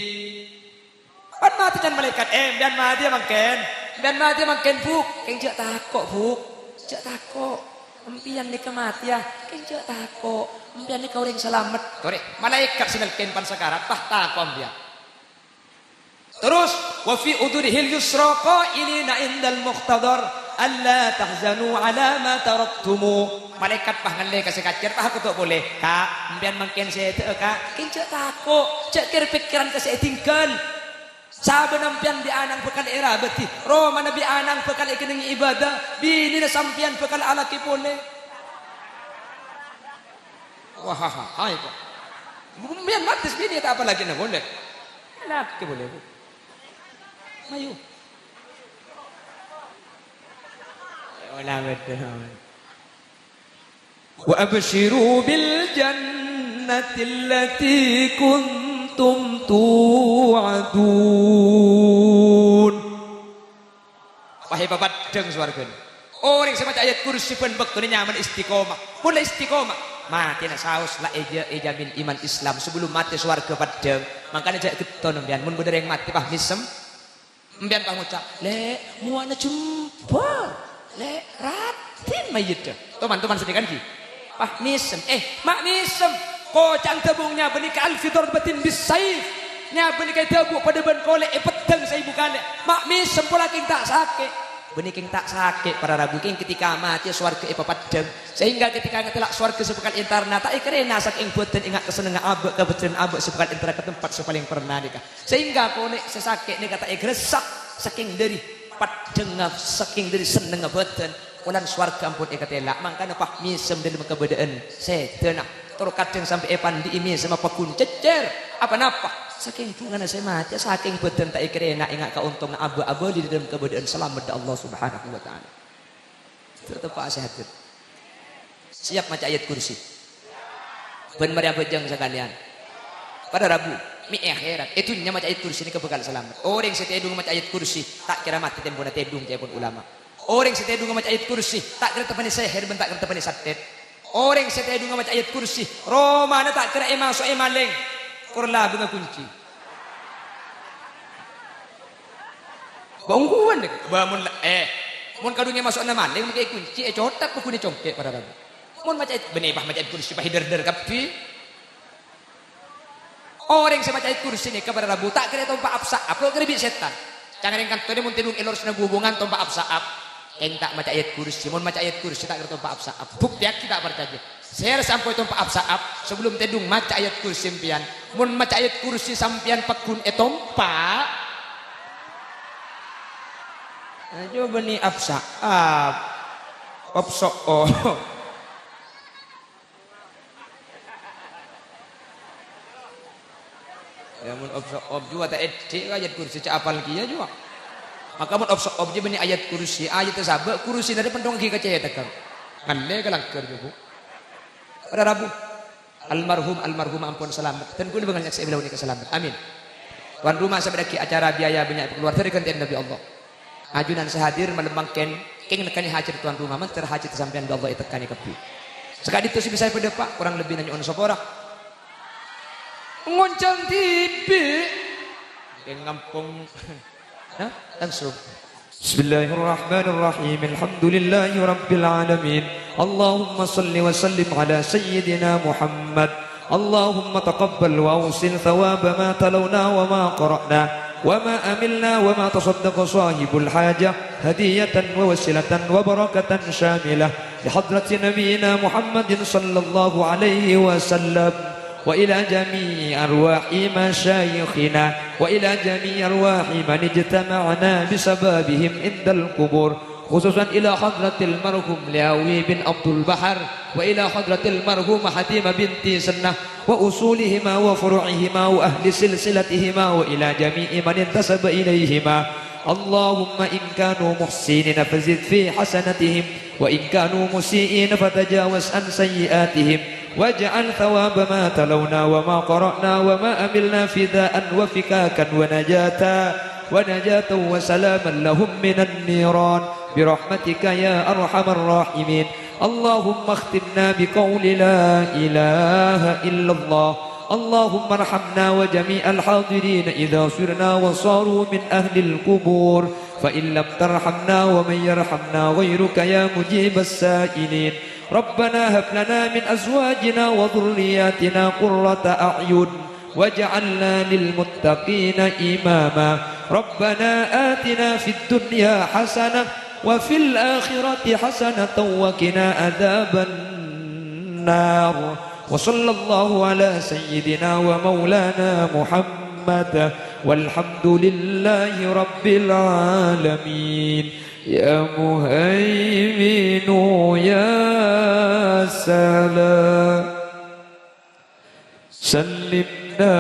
Pan matè can malaèkat, "Eh, sampèyan matèya mangkèn? Sampèyan matèya mangkèn, Bu'?" "Kèng jhâ' tako', Bu'. Jhâ' tako'. Sampèyan nèka matèya, kèng jhâ' tako'. Sampèyan nèka orèng salamet." Torè, malaèkat sè nalkèn pan sakarat, pas tako' sampèyan. Terros, "Wa fi udhunihil yusra qailina indal muhtadar, alla tahzanu 'ala ma taraktumu." Malaèkat pas ngallè ka sè kacèr, pas akoto' polè, "Ka', sampèyan mangkèn sèdhâ'â, Ka'. Kèng jhâ' tako', jhâ' kèr-pèkkèran ka sè ètinggal." Sabâna sampèyan bi' ana'na bhâkal èrabâdhi, romana bi' ana'na bhâkal èkennengngè ibâdâ, binèna sampèyan bhâkal alakè polè. Wah, hai, kok. Mbiyan matè binè ta' apalagi na polè. Lagi polè, Bu. Ayo. Ola betul. Wa absyiru bil jannati allati kuntum tu'adun. Wahai papaddhâng sowarghâna. Orèng sè maca ayat kursi bân bâktona nyamana istiqomah. Mon la istiqomah, matèna saos la èja-, èjamin iman Islam. Sabellum matè sowarghâ paddhâng. Mangkana jhâ' ghetto sampèyan. Mon bâdâ rèng matè, pas mèsem. Sampèyan pas ngoca', "Lè', mowana jembhâr. Lè', raddhin mayyiddhâ." Toman-toman sanèka ghi. Pas mèsem. Eh, ma' mèsem. Koca'na dhâbu nyabâna ka al-fidorbatin bis-saif. Nyabâna ka dhâbu padâ bân kolè' èpeddhâng saèbu kalè. Ma' mèsem pola kèng ta' sakè'. Bânnè kèng ta' sakè', para rabu, kèng ketika matè sowarghâ èpapaddhâng. Sehingga ketika ngatela' sowarghâ sè bhâkal èntarana, ta' èkarèna sakèng bhâdhân enga' kasennengnganna abâ' ka bhâdhân abâ' sè bhâkal èntara ka tempat sè palèng pernah nèka. Sehingga kolè' sè sakè' nèka ta' ègressa sakèng dâri paddhângnga, sakèng dâri sennengnga bhâdhân. Polana sowarghâ ampon èkatela', mangkana pas mèsem dâlem kabâdâ'ân sèdhâna. Tor kadhâng sampè' èpandi'i mèsemma paggun cèccèr. Apa-napa? Sakèng bhungana sè matè, sakèng bhâdhân ta' èkarèna enga' kaontongan abâ-, abâli dâlem kabâdâ'ân salamet dâ' Allah Subhanahu wa Ta'ala. Tetep sèhat. Siap maca ayat kursi? Bân marè abhâjâng sakalèyan. Para rabu, mè' è akhèrat, è dhunnya maca ayat kursi nèka bhâkal salamet. Orèng sè tèdhung maca ayat kursi, ta' kèra matè tempona tèdhung ca'èpon ulama. Orèng sè tèdhung maca ayat kursi, ta' kèra teppa'na sèhèr bân ta' kèra teppa'na sathèt. Orèng sè tèdhung maca ayat kursi, romana ta' kèra èmaso'è malèng. Kor labângnga kunci. Bâ' ongghuwân, dek. Bâ' mon la-, eh, mon kadhung èmaso'ana malèng, mangkè èkunci, ècothak paggun è congkè', para rabu. Mon maca ayat, bânnè pas maca ayat kursi, pas èdâr-dâr kabbhi. Orèng sè maca ayat kursi nèka, para rabu, ta' kèra ètompa' ap-sa'ap, lo' kèra bi' sètan. Cangkèrèng kantona mon tèdhung è lorosna bubungan tompa' ap-sa'ap. Kèng ta' maca ayat kursi, mon maca ayat kursi ta' kèra ètompa' ap-sa'ap. Buktèyaghi ta' parcajâ. Sèra sè ampon ètompa' ap-sa'ap, sabellum tèdhung maca ayat kursi sampèyan. Mon maca ayat kursi sampèyan paggun ètompa'. Nah, coba ni ap-sa'ap. Op-so'op. Ya, mon op-so'op jhuwa ta' èdhi' ayat kursi ca' apal kèya jhuwa. Maka mon op-so'op jiyâ bânnè ayat kursi, ayat sabâ' kursina rè pendhung ghi' kacètagghâ. Ngallè ka langghâr jhuwa, Bu. Para rabu. Almarhum, almarhumah ampon salamet. Dan kaulâ bângal nyaksè'è beliau nèka salamet. Amin. Tuan rumah sè bâdâ acara biaya bânnya' èpakaluar dâri ghântè'an Nabi Allah. Ajunan sè hadir malem mangkèn, kèng nekkanè hajat tuan rumah, mandhâr hajat sampèyan bi' Allah ètekkanè kabbhi. Saka'dinto sè bisa èpadâpa', korang lebbina nyo'on sapora. Ngoncang dhibi'. Kèng ngampong. Hah? Langsung. بسم الله الرحمن الرحيم. الحمد لله رب العالمين. اللهم صل وسلم على سيدنا محمد. اللهم تقبل وأوصل ثواب ما تلونا وما قرأنا وما أملنا وما تصدق صاحب الحاجة هدية ووسيلة وبركة شاملة لحضرة نبينا محمد صلى الله عليه وسلم. وإلى جميع أرواح مشايخنا، وإلى جميع أرواح من اجتمعنا بسببهم عند القبور، خصوصا إلى حضرة المرحوم لياوي بن عبد البحر، وإلى حضرة المرحومة حكيمة بنت سنة، وأصولهما وفروعهما وأهل سلسلتهما، وإلى جميع من انتسب إليهما. اللهم إن كانوا محسنين فزد في حسناتهم، وإن كانوا مسيئين فتجاوز عن سيئاتهم، واجعل ثواب ما تلونا وما قرأنا وما عملنا فداء وفكاكا ونجاة، ونجاة وسلاما لهم من النيران برحمتك يا أرحم الراحمين. اللهم اختمنا بقول لا إله إلا الله. اللهم ارحمنا وجميع الحاضرين إذا صرنا وصاروا من أهل القبور، فإن لم ترحمنا ومن يرحمنا غيرك يا مجيب السائلين. ربنا هب لنا من أزواجنا وذرياتنا قرة أعين واجعلنا للمتقين إماما. ربنا آتنا في الدنيا حسنة وفي الآخرة حسنة وقنا عذاب النار. وصلى الله على سيدنا ومولانا محمد. والحمد لله رب العالمين. يا مهيمن يا سلام. سلمنا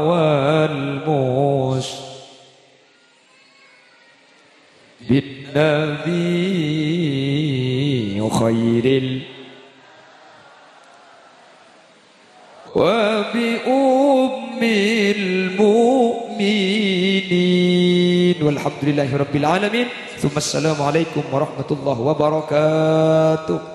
والمس بالنبي خير ال-، وبأم المؤمنين. والحمد لله رب العالمين. ثم السلام عليكم ورحمة الله وبركاته.